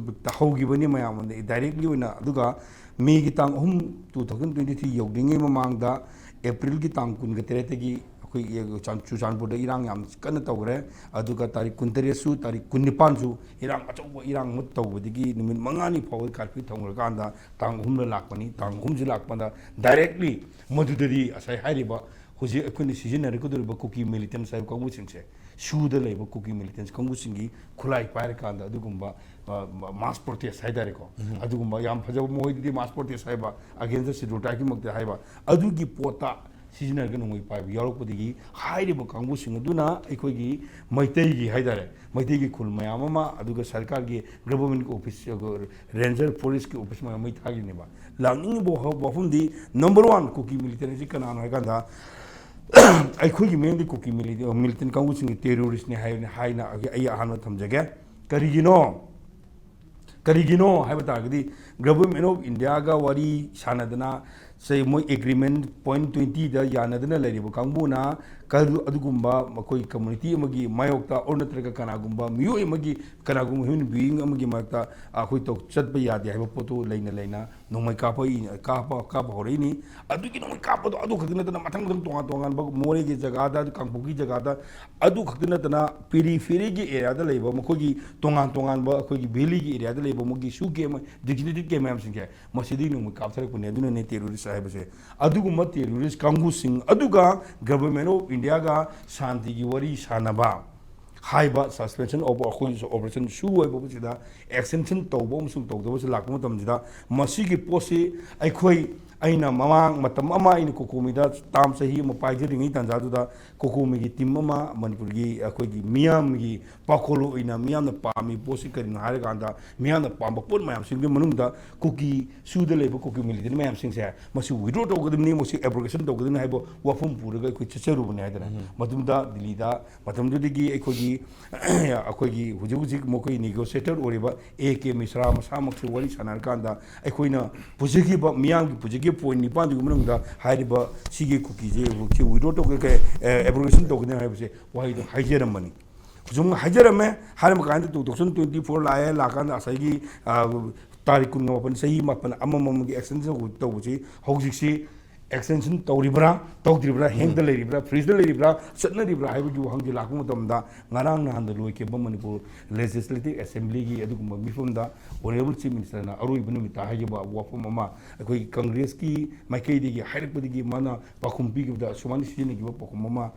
ꯍꯧꯈꯤꯕꯅꯤ ꯃꯌꯥꯝ ꯑꯃꯗ directly ꯑꯣꯏꯅ꯫ ꯑꯗꯨꯒ ꯃꯦꯒꯤ ꯇꯥꯡ ꯑꯍꯨꯝ, two thousand twenty three ꯌꯧꯗ꯭ꯔꯤꯉꯩ ꯃꯃꯥꯡꯗ ꯑꯦꯄ꯭ꯔꯤꯜꯒꯤ ꯇꯥꯡ ꯀꯨꯟꯒ ꯇꯔꯦꯠꯇꯒꯤ ꯑꯩꯈꯣꯏ ꯆꯥꯟ-, ꯆꯨꯔꯆꯥꯟꯄꯨꯔꯗ ꯏꯔꯥꯡ ꯌꯥꯝ ꯀꯟꯅ ꯇꯧꯈ꯭ꯔꯦ꯫ ꯑꯗꯨꯒ ꯇꯥꯔꯤꯛ ꯀꯨꯟꯇꯔꯦꯠꯁꯨ, ꯇꯥꯔꯤꯛ ꯀꯨꯟꯅꯤꯄꯥꯟꯁꯨ ꯏꯔꯥꯡ ꯑꯆꯧꯕ ꯏꯔꯥꯡ ꯑꯃ ꯇꯧꯕꯗꯒꯤ ꯅꯨꯃꯤꯠ ꯃꯉꯥꯅꯤ ꯐꯥꯎꯕ ꯀꯥꯔꯐ꯭ꯌꯨ ꯊꯝꯈ꯭ꯔꯀꯥꯟꯗ ꯇꯥꯡ ꯑꯍꯨꯝꯗ ꯂꯥꯛꯄꯅꯤ꯫ ꯇꯥꯡ ꯑꯍꯨꯝꯁꯤ ꯂꯥꯛꯄꯗ directly ꯃꯗꯨꯗꯗꯤ ꯉꯁꯥꯏ ꯍꯥꯏꯔꯤꯕ ꯍꯧꯖꯤꯛ ꯑꯩꯈꯣꯏꯅ ꯁꯤꯖꯤꯟꯅꯔꯛꯀꯗꯧꯔꯤꯕ ꯀꯨꯀꯤ militants ꯍꯥꯏꯕ ꯀꯥꯡꯕꯨꯁꯤꯡꯁꯦ, ꯁꯨꯗ ꯂꯩꯕ ꯀꯨꯀꯤ militants ꯀꯥꯡꯕꯨꯁꯤꯡꯒꯤ ꯈꯨꯠꯂꯥꯏ ꯄꯥꯏꯔꯀꯥꯟꯗ ꯑꯗꯨꯒꯨꯝꯕ, ꯑ, mass protest ꯍꯥꯏꯇꯥꯔꯦꯀꯣ, ꯑꯗꯨꯒꯨꯝꯕ ꯌꯥꯝ ꯐꯖꯕ ꯃꯈꯣꯏꯗꯗꯤ mass protest ꯍꯥꯏꯕ, against the scheduled tribeꯀꯤꯃꯛꯇ ꯍꯥꯏꯕ, ꯑꯗꯨꯒꯤ ꯄꯣꯠꯇ ꯁꯤꯖꯤꯟꯅꯔꯒ ꯅꯣꯡꯃꯩ ꯄꯥꯏꯕ ꯌꯥꯎꯔꯛꯄꯗꯒꯤ ꯍꯥꯏꯔꯤꯕ ꯀꯥꯡꯕꯨꯁꯤꯡ ꯑꯗꯨꯅ ꯑꯩꯈꯣꯏꯒꯤ ꯃꯩꯇꯩꯒꯤ ꯍꯥꯏꯇꯥꯔꯦ, ꯃꯩꯇꯩꯒꯤ ꯈꯨꯜ ꯃꯌꯥꯝ ꯑꯃ, ꯑꯗꯨꯒ ꯁꯔꯀꯥꯔꯒꯤ government office, ꯑ, ranger forestꯀꯤ office ꯃꯌꯥꯝ ꯃꯩ ꯊꯥꯈꯤꯕꯅꯦꯕ꯫ ꯂꯥꯛꯅꯤꯡꯉꯤꯕ ꯋꯥꯐꯝꯗꯤ number one ꯀꯨꯀꯤ militant ꯑꯁꯤ ꯀꯅꯥꯅꯣ ꯍꯥꯏ ꯀꯥꯟꯗ ꯑꯩꯈꯣꯏꯒꯤ ꯃꯤꯡꯗꯤ ꯀꯨꯀꯤ military, militant ꯀꯥꯡꯕꯨꯁꯤꯡꯒꯤ terroristꯅꯤ ꯍꯥꯏꯕꯅꯤ ꯍꯥꯏꯅ ꯑꯩ ꯑꯍꯥꯟꯕ ꯊꯝꯖꯒꯦ꯫ ꯀꯔꯤꯒꯤꯅꯣ? ꯀꯔꯤꯒꯤꯅꯣ ꯍꯥꯏꯕ ꯇꯥꯔꯒꯗꯤ, Government of Indiaꯒ ꯋꯥꯔꯤ ꯁꯥꯟꯅꯗꯅ, ꯁꯦ, ꯃꯣꯏ agreement point twentyꯗ ꯌꯥꯅꯗꯅ ꯂꯩꯔꯤꯕ ꯀꯥꯡꯕꯨꯅ ꯀ-, ꯑꯗꯨꯒꯨꯝꯕ ꯃꯈꯣꯏ community ꯑꯃꯒꯤ ꯃꯥꯌꯣꯛꯇ or ꯅꯠꯇ꯭ꯔꯒ ꯀꯅꯥꯒꯨꯝꯕ ꯃꯤꯑꯣꯏ ꯑꯃꯒꯤ, ꯀꯅꯥꯒꯨꯝꯕ human being ꯑꯃꯒꯤ ꯃꯔꯛꯇ ꯑꯩꯈꯣꯏ ꯇꯧ-, ꯆꯠꯄ ꯌꯥꯗꯦ ꯍꯥꯏꯕ ꯄꯣꯠꯇꯨ ꯂꯩꯅ ꯂꯩꯅ ꯅꯣꯡꯃꯩ ꯀꯥꯞꯄ-, ꯀꯥꯞꯄ-, ꯀꯥꯞꯄ ꯍꯧꯔꯛꯏꯅꯤ꯫ ꯑꯗꯨꯒꯤ ꯅꯣꯡꯃꯩ ꯀꯥꯞꯄꯗꯣ ꯑꯗꯨ ꯈꯛꯇ ꯅꯠꯇꯅ ꯃꯊꯪ ꯃꯊꯪ ꯇꯣꯉꯥꯟ ꯇꯣꯉꯥꯟꯕ ꯃꯣꯔꯦꯒꯤ ꯖꯒꯥꯗ, ꯀꯥꯡꯄꯣꯛꯄꯤ ꯖꯒꯥꯗ, ꯑꯗꯨ ꯈꯛꯇ ꯅꯠꯇꯅ peripheryꯒꯤ areaꯗ ꯂꯩꯕ ꯃꯈꯣꯏꯒꯤ ꯇꯣꯉꯥꯟ ꯇꯣꯉꯥꯟꯕ ꯑꯩꯈꯣꯏꯒꯤ valleyꯒꯤ areaꯗ ꯂꯩꯕ ꯃꯈꯣꯏꯒꯤ SoO camp, designated camp ꯃꯌꯥꯝꯁꯤꯡꯁꯦ ꯃꯁꯤꯗꯒꯤ ꯅꯣꯡꯃꯩ ꯀꯥꯞꯊꯔꯛꯄꯅꯦ꯫ ꯑꯗꯨꯅꯅꯦ terrorist ꯍꯥꯏꯕꯁꯦ꯫ ꯑꯗꯨꯒꯨꯝꯕ terrorist ꯀꯥꯡꯕꯨꯁꯤꯡ ꯑꯗꯨꯒ Government of Indiaꯒ ꯁꯥꯟꯇꯤꯒꯤ ꯋꯥꯔꯤ ꯁꯥꯟꯅꯕ ꯍꯥꯏꯕ suspension of ꯑꯩꯈꯣꯏꯒꯤ operation SoO ꯑꯣꯏꯕꯁꯤꯗ extension ꯇꯧꯕ ꯑꯃꯁꯨꯡ ꯇꯧꯗꯕꯁꯨ ꯂꯥꯛꯄ ꯃꯇꯝꯁꯤꯗ, ꯃꯁꯤꯒꯤ ꯄꯣꯠꯁꯤ ꯑꯩꯈꯣꯏ, ꯑꯩꯅ ꯃꯃꯥꯡ ꯃꯇꯝ ꯑꯃ ꯑꯩꯅ COCOMIꯗ term ꯆꯍꯤ ꯑꯃ ꯄꯥꯏꯖꯔꯤꯉꯩ ꯇꯥꯟꯖꯥꯗꯨꯗ COCOMIꯒꯤ team ꯑꯃ ꯃꯅꯤꯄꯨꯔꯒꯤ ꯑꯩꯈꯣꯏꯒꯤ ꯃꯤꯌꯥꯝꯒꯤ ꯄꯥꯈꯣꯜꯂꯣꯏ ꯑꯣꯏꯅ ꯃꯤꯌꯥꯝꯅ ꯄꯥꯝꯃꯤ ꯄꯣꯠꯁꯤ ꯀꯔꯤꯅꯣ ꯍꯥꯏꯔꯀꯥꯟꯗ, ꯃꯤꯌꯥꯝꯅ ꯄꯥꯝꯕ ꯄꯣꯠ ꯃꯌꯥꯝꯁꯤꯡꯒꯤ ꯃꯅꯨꯡꯗ ꯀꯨꯀꯤ SoOꯗ ꯂꯩꯕ ꯀꯨꯀꯤ militant ꯃꯌꯥꯝꯁꯤꯡꯁꯦ ꯃꯁꯤ withdraw ꯇꯧꯒꯗꯕꯅꯤ, ꯃꯁꯤ abrogation ꯇꯧꯒꯗꯕꯅꯤ ꯍꯥꯏꯕ ꯋꯥꯐꯝ ꯄꯨꯔꯒ ꯑꯩꯈꯣꯏ ꯆꯠꯆꯔꯨꯕꯅꯦ ꯍꯥꯏꯗꯅ꯫ ꯃꯇꯨꯡꯗ ꯗꯤꯜꯂꯤꯗ ꯃꯇꯝꯗꯨꯗꯒꯤ ꯑꯩꯈꯣꯏꯒꯤ, ꯑꯩꯈꯣꯏꯒꯤ ꯍꯧꯖꯤꯛ ꯍꯧꯖꯤꯛ ꯃꯈꯣꯏ negotiator ꯑꯣꯏꯔꯤꯕ A K Mishra ꯃꯁꯥꯃꯛꯁꯨ ꯋꯥꯔꯤ ꯁꯥꯟꯅꯔꯀꯥꯟꯗ ꯑꯩꯈꯣꯏꯅ ꯄꯨꯖꯈꯤꯕ, ꯃꯤꯌꯥꯝꯒꯤ ꯄꯨꯖꯈꯤꯕ point ꯅꯤꯄꯥꯟꯗꯨꯒꯤ ꯃꯅꯨꯡꯗ ꯍꯥꯏꯔꯤꯕ ꯁꯤꯒꯤ ꯀꯨꯀꯤꯁꯦ ꯁꯤ withdraw ꯇꯧꯒꯦ, ꯑꯦ, abrogation ꯇꯧꯒꯅꯤ ꯍꯥꯏꯕꯁꯦ ꯋꯥꯍꯩꯗꯣ ꯍꯥꯏꯖꯔꯝꯕꯅꯤ꯫ ꯁꯨꯝ ꯍꯥꯏꯖꯔꯝꯃꯦ꯫ ꯍꯥꯏꯔꯝꯕ ꯀꯥꯟꯗ two thousand twenty four ꯂꯥꯛꯑꯦ, ꯂꯥꯛꯀꯥꯟꯗ ꯉꯁꯥꯏꯒꯤ, ꯑ, ꯇꯥꯔꯤꯛ ꯀꯨꯟꯒ ꯃꯥꯄꯟ, ꯆꯍꯤ ꯃꯥꯄꯟ ꯑꯃꯃꯝꯒꯤ extension ꯇꯧꯕꯁꯤ ꯍꯧꯖꯤꯛꯁꯤ ꯑꯦꯛꯁꯇꯦꯟꯁꯟ ꯇꯧꯔꯤꯕ꯭ꯔꯥ, ꯇꯧꯗ꯭ꯔꯤꯕ꯭ꯔꯥ, ꯍꯦꯡꯗ ꯂꯩꯔꯤꯕ꯭ꯔꯥ, ꯐ꯭ꯔꯤꯖꯇ ꯂꯩꯔꯤꯕ꯭ꯔꯥ, ꯆꯠꯅꯔꯤꯕ꯭ꯔꯥ ꯍꯥꯏꯕꯒꯤ ꯋꯥꯍꯪꯁꯤ ꯂꯥꯛꯄ ꯃꯇꯝꯗ, ꯉꯔꯥꯡ ꯅꯍꯥꯟꯗ ꯂꯣꯏꯈꯤꯕ ꯃꯅꯤꯄꯨꯔ ꯂꯦꯖꯤꯁꯂꯦꯇꯤꯚ ꯑꯦꯁꯦꯝꯕ꯭ꯂꯤꯒꯤ ꯑꯗꯨꯒꯨꯝꯕ ꯃꯤꯐꯝꯗ ꯑꯣꯅꯔꯦꯕꯜ ꯆꯤꯐ ꯃꯤꯅꯤꯁꯇꯔꯅ ꯑꯔꯣꯏꯕ ꯅꯨꯃꯤꯠꯇ ꯍꯥꯏꯈꯤꯕ ꯋꯥꯐꯝ ꯑꯃ, ꯑꯩꯈꯣꯏꯒꯤ ꯀꯪꯒ꯭ꯔꯦꯁꯀꯤ ꯃꯥꯏꯀꯩꯗꯒꯤ ꯍꯥꯏꯔꯛꯄꯗꯒꯤ ꯃꯥꯅ ꯄꯥꯎꯈꯨꯝ ꯄꯤꯈꯤꯕꯗ, ꯁꯨꯃꯥꯏꯅ ꯁꯤꯖꯤꯟꯅꯈꯤꯕ ꯄꯥꯎꯈꯨꯝ ꯑꯃ,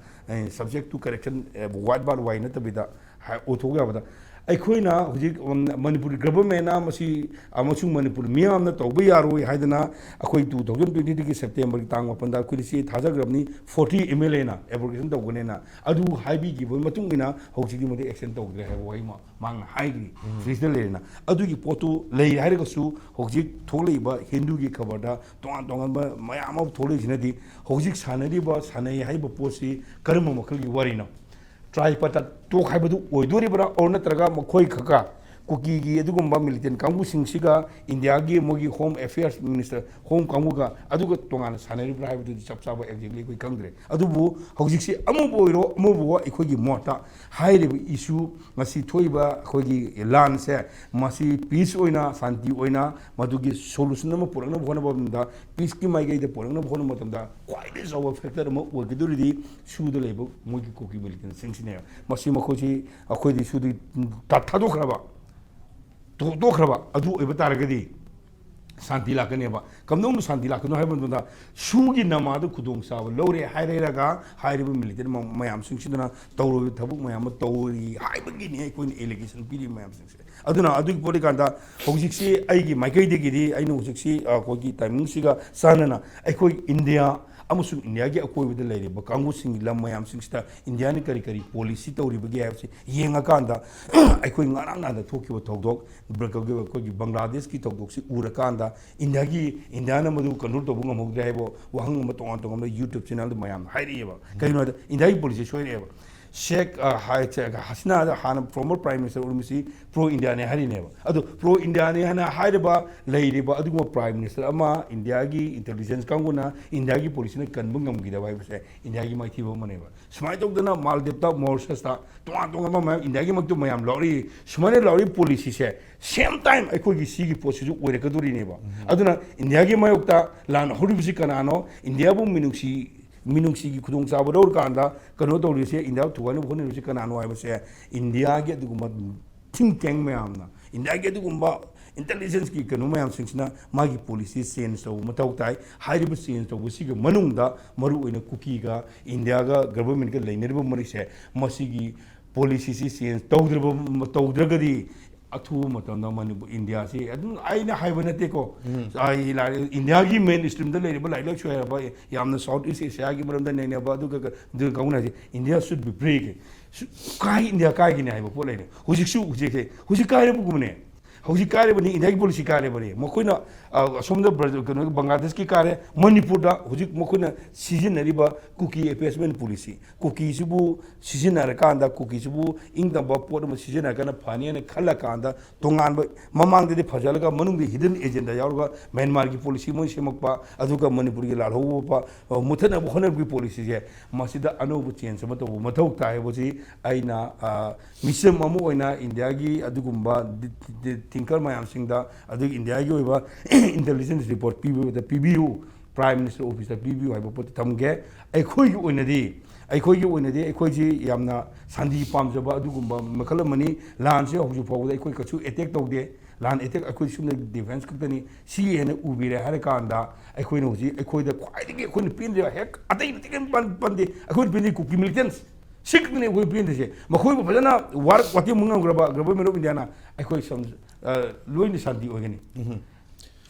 "Subject to correction", ꯋꯥꯏꯠ ꯕꯥꯔ ꯋꯥꯏ ꯅꯠꯇꯕꯤꯗ, ꯍꯥꯏ-, ꯑꯣꯏꯊꯣꯛ ꯌꯥꯕꯗ, ꯑꯩꯈꯣꯏꯅ ꯍꯧꯖꯤꯛ, ꯎꯝ, ꯃꯅꯤꯄꯨꯔ ꯒꯚꯔꯟꯃꯦꯟꯅ ꯃꯁꯤ ꯑꯃꯁꯨꯡ ꯃꯅꯤꯄꯨꯔ ꯃꯤꯌꯥꯝꯅ ꯇꯧꯕ ꯌꯥꯔꯣꯏ ꯍꯥꯏꯗꯅ ꯑꯩꯈꯣꯏ two thousand twenty three ꯒꯤ ꯁꯦꯞꯇꯦꯝꯕꯔꯒꯤ ꯇꯥꯡ ꯃꯥꯄꯟꯗ ꯑꯩꯈꯣꯏꯗ ꯆꯦ ꯊꯥꯖꯈ꯭ꯔꯕꯅꯤ, forty MLA ꯅ ꯑꯦꯕ꯭ꯔꯣꯒꯦꯁꯟ ꯇꯧꯒꯅꯦꯅ꯫ ꯑꯗꯨ ꯍꯥꯏꯕꯤꯈꯤꯕ ꯃꯇꯨꯡ ꯏꯟꯅ ꯍꯧꯖꯤꯛꯀꯤ ꯃꯇꯤꯛ ꯑꯦꯛꯁꯟ ꯇꯧꯗ꯭ꯔꯦ ꯍꯥꯏꯕ ꯋꯥꯍꯩ ꯑꯃ ꯃꯥꯅ ꯍꯥꯏꯈ꯭ꯔꯤ, ꯐ꯭ꯔꯤꯖꯇ ꯂꯩꯔꯦꯅ꯫ ꯑꯗꯨꯒꯤ ꯄꯣꯠꯇꯨ ꯂꯩꯔꯦ ꯍꯥꯏꯔꯒꯁꯨ, ꯍꯧꯖꯤꯛ ꯊꯣꯛꯂꯛꯏꯕ ꯍꯤꯟꯗꯨꯒꯤ ꯈꯕꯔꯗ ꯇꯣꯉꯥꯟ ꯇꯣꯉꯥꯟꯕ ꯃꯌꯥꯝ ꯑꯃ ꯊꯣꯛꯂꯛꯏꯁꯤꯅꯗꯤ ꯍꯧꯖꯤꯛ ꯁꯥꯟꯅꯔꯤꯕ, ꯁꯥꯟꯅꯩ ꯍꯥꯏꯔꯤꯕ ꯄꯣꯠꯁꯤ ꯀꯔꯝꯕ ꯃꯈꯜꯒꯤ ꯋꯥꯔꯤꯅꯣ? ꯇ꯭ꯔꯥꯏꯄꯇ ꯇꯣꯛ ꯍꯥꯏꯕꯗꯨ ꯑꯣꯏꯗꯣꯔꯤꯕ꯭ꯔꯥ, ꯑꯣꯔ ꯅꯠꯇ꯭ꯔꯒ ꯃꯈꯣꯏ ꯈꯛꯀ, ꯀꯨꯀꯤꯒꯤ ꯑꯗꯨꯒꯨꯝꯕ ꯃꯤꯂꯤꯇꯦꯟ ꯀꯥꯡꯕꯨꯁꯤꯡꯁꯤꯒ ꯏꯟꯗꯤꯌꯥꯒꯤ ꯃꯣꯏꯒꯤ ꯍꯣꯝ ꯑꯦꯐꯤꯌꯔꯁ ꯃꯤꯅꯤꯁꯇꯔ, ꯍꯣꯝ ꯀꯥꯡꯕꯨꯒ ꯑꯗꯨꯒ ꯇꯣꯉꯥꯟꯅ ꯁꯥꯟꯅꯔꯤꯕ꯭ꯔꯥ ꯍꯥꯏꯕꯗꯨꯗꯤ ꯆꯞ ꯆꯥꯕ ꯑꯦꯛꯖꯦꯛꯂꯤ ꯑꯩꯈꯣꯏ ꯈꯪꯗ꯭ꯔꯦ꯫ ꯑꯗꯨꯕꯨ ꯍꯧꯖꯤꯛꯁꯤ ꯑꯃꯕꯨ ꯑꯣꯏꯔꯣ ꯑꯃꯕꯨ ꯑꯣꯏꯔꯣ, ꯑꯩꯈꯣꯏꯒꯤ ꯃꯣꯠꯇ ꯍꯥꯏꯔꯤꯕ ꯏꯁꯨ, ꯉꯁꯤ ꯊꯣꯛꯏꯕ ꯑꯩꯈꯣꯏꯒꯤ ꯂꯥꯟꯁꯦ, ꯃꯁꯤ ꯄꯤꯁ ꯑꯣꯏꯅ, ꯁꯥꯟꯇꯤ ꯑꯣꯏꯅ, ꯃꯗꯨꯒꯤ ꯁꯣꯂꯨꯁꯟ ꯑꯃ ꯄꯨꯔꯛꯅꯕ ꯍꯣꯠꯅꯕ ꯃꯇꯝꯗ, ꯄꯤꯁꯀꯤ ꯃꯥꯏꯀꯩꯗ ꯄꯨꯔꯛꯅꯕ ꯍꯣꯠꯅꯕ ꯃꯇꯝꯗ ꯈ꯭ꯋꯥꯏꯗꯒꯤ ꯆꯥꯎꯕ ꯐꯦꯛꯇꯔ ꯑꯃ ꯑꯣꯏꯒꯗꯧꯔꯤꯗꯤ ꯁꯨꯗ ꯂꯩꯕ ꯃꯣꯏꯒꯤ ꯀꯨꯀꯤ ꯃꯤꯂꯤꯇꯦꯟꯁꯤꯡꯁꯤꯅꯦꯕ꯫ ꯃꯁꯤ ꯃꯈꯣꯏꯁꯤ ꯑꯩꯈꯣꯏꯗꯤ ꯁꯨꯗꯤ ꯊꯥ-, ꯊꯥꯗꯣꯛꯈ꯭ꯔꯕ, ꯇꯣꯛ-, ꯇꯣꯛꯈ꯭ꯔꯕ ꯑꯗꯨ ꯑꯣꯏꯕ ꯇꯥꯔꯒꯗꯤ ꯁꯥꯟꯇꯤ ꯂꯥꯛꯀꯅꯦꯕ꯫ ꯀꯝꯗꯧꯅ ꯁꯥꯟꯇꯤ ꯂꯥꯛꯀꯅꯣ ꯍꯥꯏꯕ ꯃꯇꯝꯗ, ꯁꯨꯒꯤ ꯅꯃꯥꯗ ꯈꯨꯗꯣꯡꯆꯥꯕ ꯂꯧꯔꯦ ꯍꯥꯏꯔꯒ ꯍꯥꯏꯔꯤꯕ ꯃꯤꯂꯤꯇꯦꯟ ꯃ-, ꯃꯌꯥꯝꯁꯤꯡꯁꯤꯗꯅ ꯇꯧꯔꯣꯏꯕ ꯊꯕꯛ ꯃꯌꯥꯝ ꯑꯃ ꯇꯧꯔꯤ ꯍꯥꯏꯕꯒꯤꯅꯤ ꯑꯩꯈꯣꯏꯅ ꯑꯦꯂꯤꯒꯦꯁꯟ ꯄꯤꯔꯤꯕ ꯃꯌꯥꯝꯁꯤꯡꯁꯦ꯫ ꯑꯗꯨꯅ ꯑꯗꯨꯒꯤ ꯄꯣꯠ ꯀꯥꯟꯗ ꯍꯧꯖꯤꯛꯁꯤ ꯑꯩꯒꯤ ꯃꯥꯏꯀꯩꯗꯒꯤꯗꯤ ꯑꯩꯅ ꯍꯧꯖꯤꯛꯁꯤ, ꯑ, ꯑꯩꯈꯣꯏꯒꯤ ꯇꯥꯏꯃꯤꯡꯁꯤꯒ ꯆꯥꯟꯅꯅ ꯑꯩꯈꯣꯏ ꯏꯟꯗꯤꯌꯥ ꯑꯃꯁꯨꯡ ꯏꯟꯗꯤꯌꯥꯒꯤ ꯑꯀꯣꯏꯕꯗ ꯂꯩꯔꯤꯕ ꯀꯥꯡꯕꯨꯁꯤꯡꯒꯤ ꯂꯝ ꯃꯌꯥꯝꯁꯤꯡꯁꯤꯗ ꯏꯟꯗꯤꯌꯥꯅ ꯀꯔꯤ ꯀꯔꯤ ꯄꯣꯂꯤꯁꯤ ꯇꯧꯔꯤꯕꯒꯦ ꯍꯥꯏꯕꯁꯤ ꯌꯦꯡꯉꯀꯥꯟꯗ, ꯑꯩꯈꯣꯏ ꯉꯔꯥꯡ ꯅꯍꯥꯟꯗ ꯊꯣꯛꯈꯤꯕ ꯊꯧꯗꯣꯛ, ꯕ꯭ꯔ-, ꯑꯩꯈꯣꯏꯒꯤ ꯕꯪꯒ꯭ꯂꯥꯗꯦꯁꯀꯤ ꯊꯧꯗꯣꯛꯁꯤ ꯎꯔꯀꯥꯟꯗ, ꯏꯟꯗꯤꯌꯥꯒꯤ, ꯏꯟꯗꯤꯌꯥꯅ ꯃꯗꯨ ꯀꯟꯇ꯭ꯔꯣꯜ ꯇꯧꯕ ꯉꯝꯍꯧꯗ꯭ꯔꯦ ꯍꯥꯏꯕ ꯋꯥꯍꯪ ꯑꯃ ꯇꯣꯉꯥꯟ ꯇꯣꯉꯥꯟꯕ YouTube ꯆꯦꯅꯦꯜꯗ ꯃꯌꯥꯝꯅ ꯍꯥꯏꯔꯛꯑꯦꯕ꯫ ꯀꯩꯒꯤꯅꯣ ꯍꯥꯏꯗ, ꯏꯟꯗꯤꯌꯥꯒꯤ ꯄꯣꯂꯤꯁꯤ ꯁꯣꯏꯔꯛꯑꯦꯕ꯫ ꯁꯦꯈ, ꯑ, ꯍꯥꯏ-, ꯁꯦꯈ ꯍꯁꯤꯅꯥꯗ ꯍꯥꯟꯅ former Prime Minister ꯑꯣꯏꯔꯝꯃꯤꯁꯤ pro Indiaꯅꯦ ꯍꯥꯏꯔꯤꯅꯦꯕ꯫ ꯑꯗꯣ pro Indiaꯅꯦ ꯍꯥꯏꯅ ꯍꯥꯏꯔꯤꯕ, ꯂꯩꯔꯤꯕ ꯑꯗꯨꯒꯨꯝꯕ Prime Minister ꯑꯃ, Indiaꯒꯤ intelligence ꯀꯥꯡꯕꯨꯅ, Indiaꯒꯤ policyꯅ ꯀꯟꯕ ꯉꯝꯈꯤꯗꯕ ꯍꯥꯏꯕꯁꯦ Indiaꯒꯤ ꯃꯥꯏꯊꯤꯕ ꯑꯃꯅꯦꯕ꯫ ꯁꯨꯃꯥꯏꯅ ꯇꯧꯗꯅ Maldives, Mauritiusꯇ ꯇꯣꯉꯥꯟ ꯇꯣꯉꯥꯟꯕ ꯃꯌꯥꯝ Indiaꯒꯤ ꯃꯛꯇ ꯃꯌꯥꯝ ꯂꯥꯎꯔꯤ꯫ ꯁꯨꯃꯥꯏꯅ ꯂꯥꯎꯔꯤ policyꯁꯦ same time ꯑꯩꯈꯣꯏꯒꯤ ꯁꯤꯒꯤ ꯄꯣꯠꯁꯤꯁꯨ ꯑꯣꯏꯔꯛꯀꯗꯣꯔꯤꯅꯦꯕ꯫ ꯑꯗꯨꯅ Indiaꯒꯤ ꯃꯥꯌꯣꯛꯇ ꯂꯥꯟ ꯍꯧꯔꯤꯕꯁꯤ ꯀꯅꯥꯅꯣ? Indiaꯕꯨ ꯃꯤꯅꯨꯡꯁꯤ, ꯃꯤꯅꯨꯡꯁꯤꯒꯤ ꯈꯨꯗꯣꯡꯆꯥꯕ ꯂꯧꯔꯀꯥꯟꯗ ꯀꯩꯅꯣ ꯇꯧꯔꯤꯁꯦ, India ꯊꯨꯒꯥꯏꯅꯕ ꯍꯣꯠꯅꯔꯤꯕꯁꯤ ꯀꯅꯥꯅꯣ ꯍꯥꯏꯕꯁꯦ Indiaꯒꯤ ꯑꯗꯨꯒꯨꯝꯕ think tank ꯃꯌꯥꯝꯅ, Indiaꯒꯤ ꯑꯗꯨꯒꯨꯝꯕ intelligenceꯀꯤ ꯀꯩꯅꯣ ꯃꯌꯥꯝꯁꯤꯡꯁꯤꯅ ꯃꯥꯒꯤ policy change ꯇꯧꯕ ꯃꯊꯧ ꯇꯥꯏ꯫ ꯍꯥꯏꯔꯤꯕ change ꯇꯧꯕꯁꯤꯒꯤ ꯃꯅꯨꯡꯗ ꯃꯔꯨꯑꯣꯏꯅ ꯀꯨꯀꯤꯒ Indiaꯒ governmentꯀ ꯂꯩꯅꯔꯤꯕ ꯃꯔꯤꯁꯦ, ꯃꯁꯤꯒꯤ policyꯁꯤ change ꯇꯧꯗ꯭ꯔꯕ, ꯇꯧꯗ꯭ꯔꯒꯗꯤ ꯑꯊꯨꯕ ꯃꯇꯝꯗ ꯃꯅꯤꯄꯨꯔ, Indiaꯁꯤ ꯑꯗꯨꯝ ꯑꯩꯅ ꯍꯥꯏꯕ ꯅꯠꯇꯦꯀꯣ, ꯑꯩ ꯂꯥꯏꯔꯤꯛ, Indiaꯒꯤ mainstreamꯗ ꯂꯩꯔꯤꯕ ꯂꯥꯏꯔꯤꯛ ꯂꯥꯏꯁꯨ ꯍꯩꯔꯕ, ꯌꯥꯝꯅ South East Asiaꯒꯤ ꯃꯔꯝꯗ ꯅꯩꯅꯕ, ꯑꯗꯨꯒ ꯀ-, ꯑꯗꯨꯒ ꯀꯥꯡꯕꯨꯅ ꯍꯥꯏꯁꯦ, India should be free꯫ ꯁꯨ-, ꯀꯥꯏ, India ꯀꯥꯏꯒꯤꯅꯤ ꯍꯥꯏꯕ ꯄꯣꯠ ꯂꯩꯔꯦ꯫ ꯍꯧꯖꯤꯛꯁꯨ, ꯍꯧꯖꯤꯛꯁꯦ, ꯍꯧꯖꯤꯛ ꯀꯥꯏꯔꯕꯒꯨꯝꯕꯅꯦ꯫ ꯍꯧꯖꯤꯛ ꯀꯥꯏꯔꯕꯅꯤ, Indiaꯒꯤ policy ꯀꯥꯏꯔꯕꯅꯤ꯫ ꯃꯈꯣꯏꯅ, ꯑ, ꯑꯁꯣꯝꯗ ꯕ꯭ꯔ-, ꯀꯩꯅꯣ, ꯕꯪꯒ꯭ꯂꯥꯗꯦꯁꯀꯤ ꯀꯥꯏꯔꯦ, ꯃꯅꯤꯄꯨꯔꯗ ꯍꯧꯖꯤꯛ ꯃꯈꯣꯏꯅ ꯁꯤꯖꯤꯟꯅꯔꯤꯕ ꯀꯨꯀꯤ appeasement policy, ꯀꯨꯀꯤꯁꯤꯕꯨ ꯁꯤꯖꯤꯟꯅꯔꯀꯥꯟꯗ, ꯀꯨꯀꯤꯁꯤꯕꯨ ꯏꯪ ꯇꯝꯕ ꯄꯣꯠ ꯑꯃ ꯁꯤꯖꯤꯟꯅꯔꯒꯅ ꯐꯅꯤ ꯍꯥꯏꯅ ꯈꯜꯂꯀꯥꯟꯗ, ꯇꯣꯉꯥꯟꯕ, ꯃꯃꯥꯡꯗꯗꯤ ꯐꯖꯍꯜꯂꯒ ꯃꯅꯨꯡꯗ hidden agenda ꯌꯥꯎꯔꯒ ꯃ꯭ꯌꯥꯟꯃꯥꯔꯒꯤ policy ꯃꯣꯏ ꯁꯦꯝꯃꯛꯄ, ꯑꯗꯨꯒ ꯃꯅꯤꯄꯨꯔꯒꯤ ꯂꯥꯜꯍꯧꯕ, ꯑ, ꯃꯨꯊꯠꯅꯕ ꯍꯣꯠꯅꯕꯒꯤ policyꯁꯦ, ꯃꯁꯤꯗ ꯑꯅꯧꯕ change ꯑꯃ ꯇꯧꯕ ꯃꯊꯧ ꯇꯥꯏ ꯍꯥꯏꯕꯁꯤ ꯑꯩꯅ, ꯑ, ꯃꯤꯆꯝ ꯑꯃ ꯑꯣꯏꯅ Indiaꯒꯤ ꯑꯗꯨꯒꯨꯝꯕ ꯗꯤ-, ꯗꯤ-, thinker ꯃꯌꯥꯝꯁꯤꯡꯗ, ꯑꯗꯨꯒꯤ Indiaꯒꯤ ꯑꯣꯏꯕ intelligence report ꯄꯤꯕꯗ ꯄꯤꯕꯤꯌꯨ, Prime Minister officeꯇ ꯄꯤꯕꯤꯌꯨ ꯍꯥꯏꯕ ꯄꯣꯠꯇꯨ ꯊꯝꯒꯦ꯫ ꯑꯩꯈꯣꯏꯒꯤ ꯑꯣꯏꯅꯗꯤ, ꯑꯩꯈꯣꯏꯒꯤ ꯑꯣꯏꯅꯗꯤ ꯑꯩꯈꯣꯏꯁꯤ ꯌꯥꯝꯅ ꯁꯥꯟꯇꯤ ꯄꯥꯝꯖꯕ ꯑꯗꯨꯒꯨꯝꯕ ꯃꯈꯜ ꯑꯃꯅꯤ꯫ ꯂꯥꯟꯁꯦ ꯍꯧꯖꯤꯛ ꯐꯥꯎꯕꯗ ꯑꯩꯈꯣꯏ ꯀꯩꯁꯨ attack ꯇꯧꯗꯦ꯫ ꯂꯥꯟ attack ꯑꯩꯈꯣꯏ ꯁꯨꯝꯅ defence ꯈꯛꯇꯅꯤ꯫ ꯁꯤ ꯍꯦꯟꯅ ꯎꯕꯤꯔꯦ ꯍꯥꯏꯔ ꯀꯥꯟꯗ ꯑꯩꯈꯣꯏꯅ ꯍꯧꯖꯤꯛ ꯑꯩꯈꯣꯏꯗ ꯈ꯭ꯋꯥꯏꯗꯒꯤ ꯑꯩꯈꯣꯏꯅ ꯄꯦꯟꯗ꯭ꯔꯤꯕ ꯍꯦꯛ ꯑꯇꯩ ꯃꯇꯤꯛ ꯀꯩꯝ ꯄꯟ-, ꯄꯟꯗꯦ꯫ ꯑꯩꯈꯣꯏꯅ ꯄꯦꯟꯗ꯭ꯔꯤ ꯀꯨꯀꯤ militants꯫ ꯁꯤ ꯈꯛꯇꯅꯤ ꯑꯩꯈꯣꯏ ꯄꯦꯟꯗ꯭ꯔꯤꯁꯦ꯫ ꯃꯈꯣꯏꯕꯨ ꯐꯖꯅ ꯋꯥꯔꯛ ꯋꯥꯇꯦꯡ ꯉꯝꯈ꯭ꯔꯕ government of Indiaꯅ ꯑꯩꯈꯣꯏ ꯁꯝ-, ꯑ, ꯂꯣꯏꯅ ꯁꯥꯟꯇꯤ ꯑꯣꯏꯒꯅꯤ꯫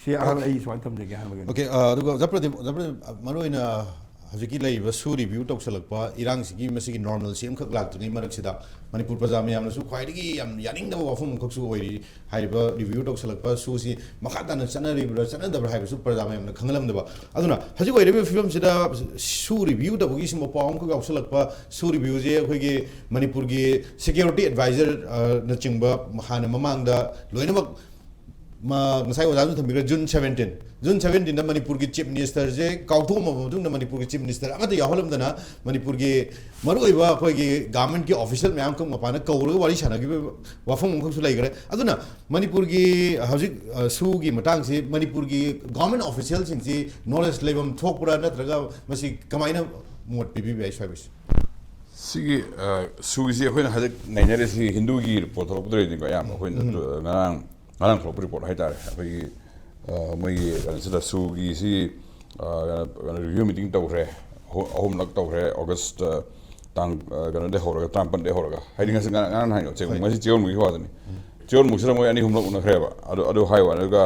ꯁꯤ ꯑꯍꯥꯟꯕ ꯑꯩ ꯁꯨꯃꯥꯏꯅ ꯊꯝꯖꯒꯦ ꯑꯍꯥꯟꯕꯒꯤ ꯑꯣꯏꯅ꯫ OK, ꯑ, ꯑꯗꯨꯒ ꯑꯣꯖꯥ ꯄ꯭ꯔꯗꯤꯞ, ꯑꯣꯖꯥ ꯄ꯭ꯔꯗꯤꯞ, ꯑ, ꯃꯔꯨꯑꯣꯏꯅ ꯍꯧꯖꯤꯛꯀꯤ ꯂꯩꯔꯤꯕ ꯁꯨ ꯔꯤꯚ꯭ꯌꯨ ꯇꯧꯁꯜꯂꯛꯄ ꯏꯔꯥꯡꯁꯤꯒꯤ ꯃꯁꯤꯒꯤ ꯅꯣꯔꯃꯦꯜꯁꯤ ꯑꯃꯈꯛ ꯂꯥꯛꯇ꯭ꯔꯤꯉꯩ ꯃꯔꯛꯁꯤꯗ ꯃꯅꯤꯄꯨꯔ ꯄ꯭ꯔꯖꯥ ꯃꯌꯥꯝꯅꯁꯨ ꯈ꯭ꯋꯥꯏꯗꯒꯤ ꯌꯥꯝ ꯌꯥꯅꯤꯡꯗꯕ ꯋꯥꯐꯝ ꯑꯃꯈꯛꯁꯨ ꯑꯣꯏꯔꯤ꯫ ꯍꯥꯏꯔꯤꯕ ꯔꯤꯚ꯭ꯌꯨ ꯇꯧꯁꯜꯂꯛꯄ ꯁꯨꯁꯤ ꯃꯈꯥ ꯇꯥꯅ ꯆꯠꯅꯔꯤꯕ꯭ꯔꯥ ꯆꯠꯅꯗꯕ꯭ꯔꯥ ꯍꯥꯏꯕꯁꯨ ꯄ꯭ꯔꯖꯥ ꯃꯌꯥꯝꯅ ꯈꯪꯍꯜꯂꯝꯗꯕ꯫ ꯑꯗꯨꯅ ꯍꯧꯖꯤꯛ ꯑꯣꯏꯔꯤꯕ ꯐꯤꯕꯝꯁꯤꯗ ꯁꯨ ꯔꯤꯚ꯭ꯌꯨ ꯇꯧꯕꯒꯤ ꯁꯤꯒꯨꯝꯕ ꯄꯥꯎ ꯑꯃꯈꯛ ꯌꯥꯎꯁꯜꯂꯛꯄ, ꯁꯨ ꯔꯤꯚ꯭ꯌꯨꯁꯦ ꯑꯩꯈꯣꯏꯒꯤ ꯃꯅꯤꯄꯨꯔꯒꯤ ꯁꯦꯀ꯭ꯌꯨꯔꯤꯇꯤ ꯑꯦꯗꯚꯥꯏꯖꯔ ꯅꯆꯤꯡꯕ ꯍꯥꯟꯅ ꯃꯃꯥꯡꯗ ꯂꯣꯏꯅꯃꯛ ꯃ-, ꯉꯁꯥꯏ ꯑꯣꯖꯥꯅꯁꯨ ꯊꯝꯕꯤꯈ꯭ꯔꯦ, ꯖꯨꯟ ꯁꯕꯦꯟꯇꯤꯟ꯫ ꯖꯨꯟ ꯁꯕꯦꯟꯇꯤꯟꯗ ꯃꯅꯤꯄꯨꯔꯒꯤ ꯆꯤꯐ ꯃꯤꯅꯤꯁꯇꯔꯁꯦ ꯀꯥꯎꯊꯣꯛꯑꯝꯃꯕ ꯃꯇꯨꯡꯗ ꯃꯅꯤꯄꯨꯔꯒꯤ ꯆꯤꯐ ꯃꯤꯅꯤꯁꯇꯔ ꯑꯃꯠꯇ ꯌꯥꯎꯍꯜꯂꯝꯗꯅ ꯃꯅꯤꯄꯨꯔꯒꯤ ꯃꯔꯨꯑꯣꯏꯕ ꯑꯩꯈꯣꯏꯒꯤ ꯒꯚꯔꯟꯃꯦꯟꯠꯀꯤ ꯑꯣꯐꯤꯁꯤꯌꯦꯜ ꯃꯌꯥꯝꯈꯛ ꯃꯄꯥꯟꯗ ꯀꯧꯔꯒ ꯋꯥꯔꯤ ꯁꯥꯟꯅꯈꯤꯕ ꯋꯥꯐꯝ ꯑꯃꯈꯛꯁꯨ ꯂꯩꯈ꯭ꯔꯦ꯫ ꯑꯗꯨꯅ ꯃꯅꯤꯄꯨꯔꯒꯤ ꯍꯧꯖꯤꯛ, ꯑ, ꯁꯨꯒꯤ ꯃꯇꯥꯡꯁꯤ ꯃꯅꯤꯄꯨꯔꯒꯤ ꯒꯚꯔꯟꯃꯦꯟꯠ ꯑꯣꯐꯤꯁꯤꯌꯦꯜꯁꯤꯡꯁꯤ ꯅꯣꯂꯦꯖ ꯂꯩꯐꯝ ꯊꯣꯛꯄ꯭ꯔꯥ, ꯅꯠꯇ꯭ꯔꯒ ꯃꯁꯤ ꯀꯃꯥꯏꯅ ꯃꯣꯠ ꯄꯤꯕꯤꯕ ꯌꯥꯏ ꯁ꯭ꯋꯥꯏꯕꯁꯤ? ꯁꯤꯒꯤ, ꯑ, ꯁꯨꯒꯤꯁꯤ ꯑꯩꯈꯣꯏꯅ ꯍꯧꯖꯤꯛ ꯅꯩꯅꯔꯤꯁꯤ ꯍꯤꯟꯗꯨꯒꯤ ꯔꯤꯄꯣꯔꯠ ꯊꯣꯛꯂꯛꯄꯗꯨꯗꯩꯅꯤꯀꯣ꯫ ꯑꯌꯥꯝꯕ ꯑꯩꯈꯣꯏꯅ ꯎꯝ꯫ ꯉꯔꯥꯡ, ꯉꯔꯥꯡ ꯊꯣꯛꯂꯛꯄ ꯔꯤꯄꯣꯔꯠ ꯍꯥꯏꯇꯥꯔꯦ꯫ ꯑꯩꯈꯣꯏꯒꯤ, ꯑ, ꯃꯣꯏꯒꯤ ꯀꯩꯅꯣꯁꯤꯗ ꯁꯨꯒꯤꯁꯤ, ꯑ, ꯀꯩꯅꯣ, ꯔꯤꯚ꯭ꯌꯨ ꯃꯤꯇꯤꯡ ꯇꯧꯈ꯭ꯔꯦ꯫ ꯑꯍꯨ-, ꯑꯍꯨꯝꯂꯛ ꯇꯧꯈ꯭ꯔꯦ꯫ ꯑꯣꯒꯁ, ꯑ, ꯇꯥꯡ, ꯑ, ꯀꯩꯅꯣꯗꯩ ꯍꯧꯔꯒ, ꯇꯔꯥꯃꯥꯄꯟꯗꯩ ꯍꯧꯔꯒ꯫ ꯍꯥꯏꯗꯤ ꯉꯁꯤ ꯉꯔꯥꯡ, ꯉꯔꯥꯡ ꯅꯍꯥꯟ ꯆꯦꯌꯣꯜ-, ꯍꯣꯏ꯫ ꯉꯁꯤ ꯆꯦꯌꯣꯜꯃꯨꯛꯀꯤ ꯋꯥꯗꯅꯤ꯫ ꯎꯝ꯫ ꯆꯦꯌꯣꯜꯃꯨꯛꯁꯤꯗ ꯃꯣꯏ ꯑꯅꯤ ꯑꯍꯨꯝꯂꯛ ꯎꯅꯈ꯭ꯔꯦꯕ꯫ ꯑꯗꯨ, ꯑꯗꯨ ꯍꯥꯏ ꯋꯥꯅꯤ꯫ ꯑꯗꯨꯒ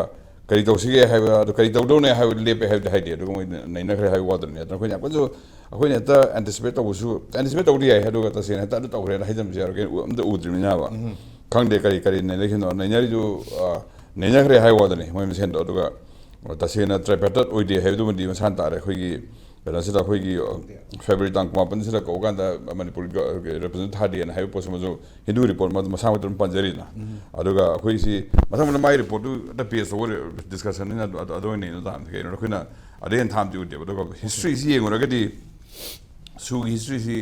ꯀꯔꯤ ꯇꯧꯁꯤꯒꯦ ꯍꯥꯏꯕ, ꯑꯗꯨ ꯀꯔꯤ ꯇꯧꯗꯧꯅꯦ ꯍꯥꯏꯕꯗꯨ ꯂꯦꯞꯄꯦ ꯍꯥꯏꯕꯗꯤ ꯍꯥꯏꯗꯦ꯫ ꯑꯗꯨꯒ ꯃꯣꯏ ꯅꯩꯅꯈ꯭ꯔꯦ ꯍꯥꯏꯕ ꯋꯥꯗꯨꯅꯤ꯫ ꯑꯗꯨꯅ ꯑꯩꯈꯣꯏꯅ ꯌꯥꯝ ꯀꯟꯅꯁꯨ, ꯑꯩꯈꯣꯏꯅ ꯍꯦꯛꯇ ꯑꯦꯟꯇꯤꯁꯤꯄꯦꯠ ꯇꯧꯕꯁꯨ, ꯑꯦꯟꯇꯤꯁꯤꯄꯦꯠ ꯇꯧꯕꯗꯤ ꯌꯥꯏ꯫ ꯑꯗꯨꯒ ꯇꯁꯦꯡꯅ ꯍꯦꯛꯇ ꯑꯗꯨ ꯇꯧꯈ꯭ꯔꯦꯅ ꯍꯥꯏꯖꯟꯕꯁꯨ ꯌꯥꯔꯣꯏ꯫ ꯀꯩꯅꯣ ꯑꯝꯇ ꯎꯗ꯭ꯔꯤꯕꯅꯤꯅꯕ꯫ ꯎꯝ꯫ ꯈꯪꯗꯦ ꯀꯔꯤ, ꯀꯔꯤ ꯅꯩꯅꯈꯤꯕꯅꯣ꯫ ꯅꯩꯅꯔꯤꯗꯨ, ꯑ, ꯅꯩꯅꯈ꯭ꯔꯦ ꯍꯥꯏꯕ ꯋꯥꯗꯅꯤ ꯃꯣꯏ ꯃꯁꯦꯟꯗꯣ꯫ ꯑꯗꯨꯒ ꯇꯁꯦꯡꯅ ꯇ꯭ꯔꯥꯏꯄꯥꯔꯇꯥꯏꯠ ꯑꯣꯏꯗꯦ ꯍꯥꯏꯕꯗꯨꯃꯗꯤ ꯃꯁꯥꯅ ꯇꯥꯔꯦ꯫ ꯑꯩꯈꯣꯏꯒꯤ ꯀꯩꯅꯣꯁꯤꯗ, ꯑꯩꯈꯣꯏꯒꯤ, ꯑ, ꯐꯦꯕ꯭ꯔꯨꯋꯥꯔꯤ ꯇꯥꯡ ꯀꯨꯟꯃꯥꯄꯟꯁꯤꯗ ꯀꯧꯕ ꯀꯥꯟꯗ ꯃꯅꯤꯄꯨꯔꯒꯤ ꯔꯦꯄ꯭ꯔꯖꯦꯟꯇꯦꯇꯤꯚ ꯊꯥꯗꯦꯅ ꯍꯥꯏꯕ ꯄꯣꯠꯁꯤꯃꯁꯨ ꯍꯤꯟꯗꯨ ꯔꯤꯄꯣꯔꯠ ꯃ-, ꯃꯁꯥꯃꯛꯇ ꯑꯗꯨꯝ ꯄꯟꯖꯔꯤꯗꯅ꯫ ꯎꯝ꯫ ꯑꯗꯨꯒ ꯑꯩꯈꯣꯏꯁꯤ ꯃꯊꯪ ꯃꯊꯪ ꯃꯥꯒꯤ ꯔꯤꯄꯣꯔꯠꯇꯨ ꯑꯝꯇ ꯄꯦꯖ ꯇꯧꯕ ꯗꯤꯁꯀꯁꯟꯅꯤꯅ ꯑꯗꯨ, ꯑꯗꯨ, ꯑꯗꯨ ꯑꯣꯏꯅ ꯅꯩꯅ ꯇꯥꯕꯅꯤ꯫ ꯀꯩꯅꯣ, ꯑꯩꯈꯣꯏꯅ ꯑꯗꯩ ꯍꯦꯟꯅ ꯊꯥ ꯑꯃꯗꯤ ꯎꯗꯦꯕ꯫ ꯑꯗꯨꯒ ꯍꯤꯁꯇ꯭ꯔꯤꯁꯤ ꯌꯦꯡꯉꯨꯔꯒꯗꯤ ꯁꯨꯒꯤ ꯍꯤꯁꯇ꯭ꯔꯤꯁꯤ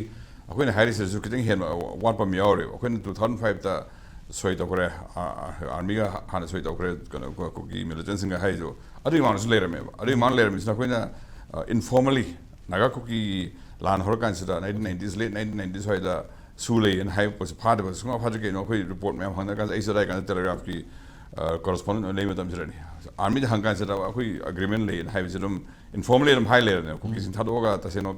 ꯑꯩꯈꯣꯏꯅ ꯍꯥꯏꯔꯤꯁꯤꯗꯁꯨ ꯈꯤꯇꯪ ꯍꯦꯟꯕ ꯋꯥꯠꯄ ꯑꯃ ꯌꯥꯎꯔꯦꯕ꯫ ꯑꯩꯈꯣꯏꯅ ꯇꯨ ꯊꯥꯎꯖꯟ ꯐꯥꯏꯚꯇ ꯁꯣꯏ ꯇꯧꯈ꯭ꯔꯦ, ꯑ, ꯑ, ꯑꯥꯔꯃꯤꯒ ꯍꯥꯟꯅ ꯁꯣꯏ ꯇꯧꯈ꯭ꯔꯦ, ꯀꯩꯅꯣ, ꯀꯨ-, ꯀꯨꯀꯤ ꯃꯤꯂꯤꯇꯦꯟꯁꯤꯡꯒ ꯍꯥꯏꯔꯤꯁꯨ ꯑꯗꯨꯒꯤ ꯃꯃꯥꯡꯗꯁꯨ ꯂꯩꯔꯝꯃꯦꯕ꯫ ꯑꯗꯨꯒꯤ ꯃꯃꯥꯡꯗ ꯂꯩꯔꯝꯃꯤꯁꯤꯅ ꯑꯩꯈꯣꯏꯅ, ꯑ, ꯏꯟꯐꯣꯔꯃꯦꯜꯂꯤ ꯅꯥꯒꯥ ꯀꯨꯀꯤ ꯂꯥꯟ ꯍꯧꯔꯀꯥꯟꯁꯤꯗ, nineteen nineties, late nineteen nineties ꯁ꯭ꯋꯥꯏꯗ ꯁꯨ ꯂꯩꯌꯦꯅ ꯍꯥꯏꯕ ꯄꯣꯠꯁꯦ ꯐꯥꯗꯕ ꯁꯨꯡꯐꯥ ꯐꯥꯗ꯭ꯔꯤ꯫ ꯀꯩꯅꯣ, ꯑꯩꯈꯣꯏ ꯔꯤꯄꯣꯔꯠ ꯃꯌꯥꯝ ꯍꯪꯅꯔ ꯀꯥꯟꯗ ꯑꯩꯁꯨ ꯑꯗꯥꯏ ꯀꯥꯟꯗ ꯇꯦꯂꯦꯒ꯭ꯔꯥꯐꯀꯤ, ꯑ, ꯀꯣꯔꯦꯁꯄꯣꯟꯗꯦꯟ ꯑꯣꯏꯅ ꯂꯩꯕ ꯃꯇꯝꯁꯤꯗꯅꯤ꯫ ꯑꯥꯔꯃꯤꯗ ꯍꯪꯀꯥꯟꯁꯤꯗ ꯑꯩꯈꯣꯏ ꯑꯦꯒ꯭ꯔꯤꯃꯦꯟ ꯂꯩꯌꯦꯅ ꯍꯥꯏꯕꯁꯤ ꯑꯗꯨꯝ ꯏꯟꯐꯣꯔꯃꯦꯜꯂꯤ ꯑꯗꯨꯝ ꯍꯥꯏ ꯂꯩꯔꯕꯅꯦ꯫ ꯀꯨꯀꯤꯁꯤꯡ ꯊꯥꯗꯣꯛꯑꯒ ꯇꯁꯦꯡꯅ,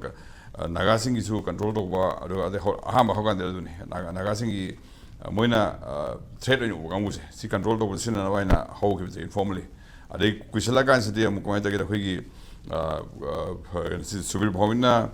ꯑ, ꯅꯥꯒꯥꯁꯤꯡꯒꯤꯁꯨ ꯀꯟꯇ꯭ꯔꯣꯜ ꯇꯧꯕ, ꯑꯗꯨꯒ ꯑꯗꯩ ꯍꯧ-, ꯑꯍꯥꯟꯕ ꯍꯧꯔꯀꯥꯟꯗ ꯑꯗꯨꯅꯤ ꯅꯥꯒꯥ-, ꯅꯥꯒꯥꯁꯤꯡꯒꯤ, ꯑ, ꯃꯣꯏꯅ, ꯑ, ꯊ꯭ꯔꯦꯠ ꯑꯣꯏꯅ ꯎꯕ ꯀꯥꯡꯕꯨꯁꯦ ꯁꯤ ꯀꯟꯇ꯭ꯔꯣꯜ ꯇꯧꯕꯗ ꯁꯤꯖꯤꯟꯅꯅꯕ ꯍꯥꯏꯅ ꯍꯧꯈꯤꯕꯁꯦ ꯏꯟꯐꯣꯔꯃꯦꯜꯂꯤ꯫ ꯑꯗꯩ ꯀꯨꯏꯁꯜꯂꯀꯥꯟꯁꯤꯗꯤ ꯑꯃꯨꯛ ꯀꯃꯥꯏꯅ ꯇꯧꯒꯦꯗ, ꯑꯩꯈꯣꯏꯒꯤ, ꯑ, ꯑ, ꯁꯤ ꯁꯨꯕꯤꯔ ꯚꯥꯎꯃꯤꯅ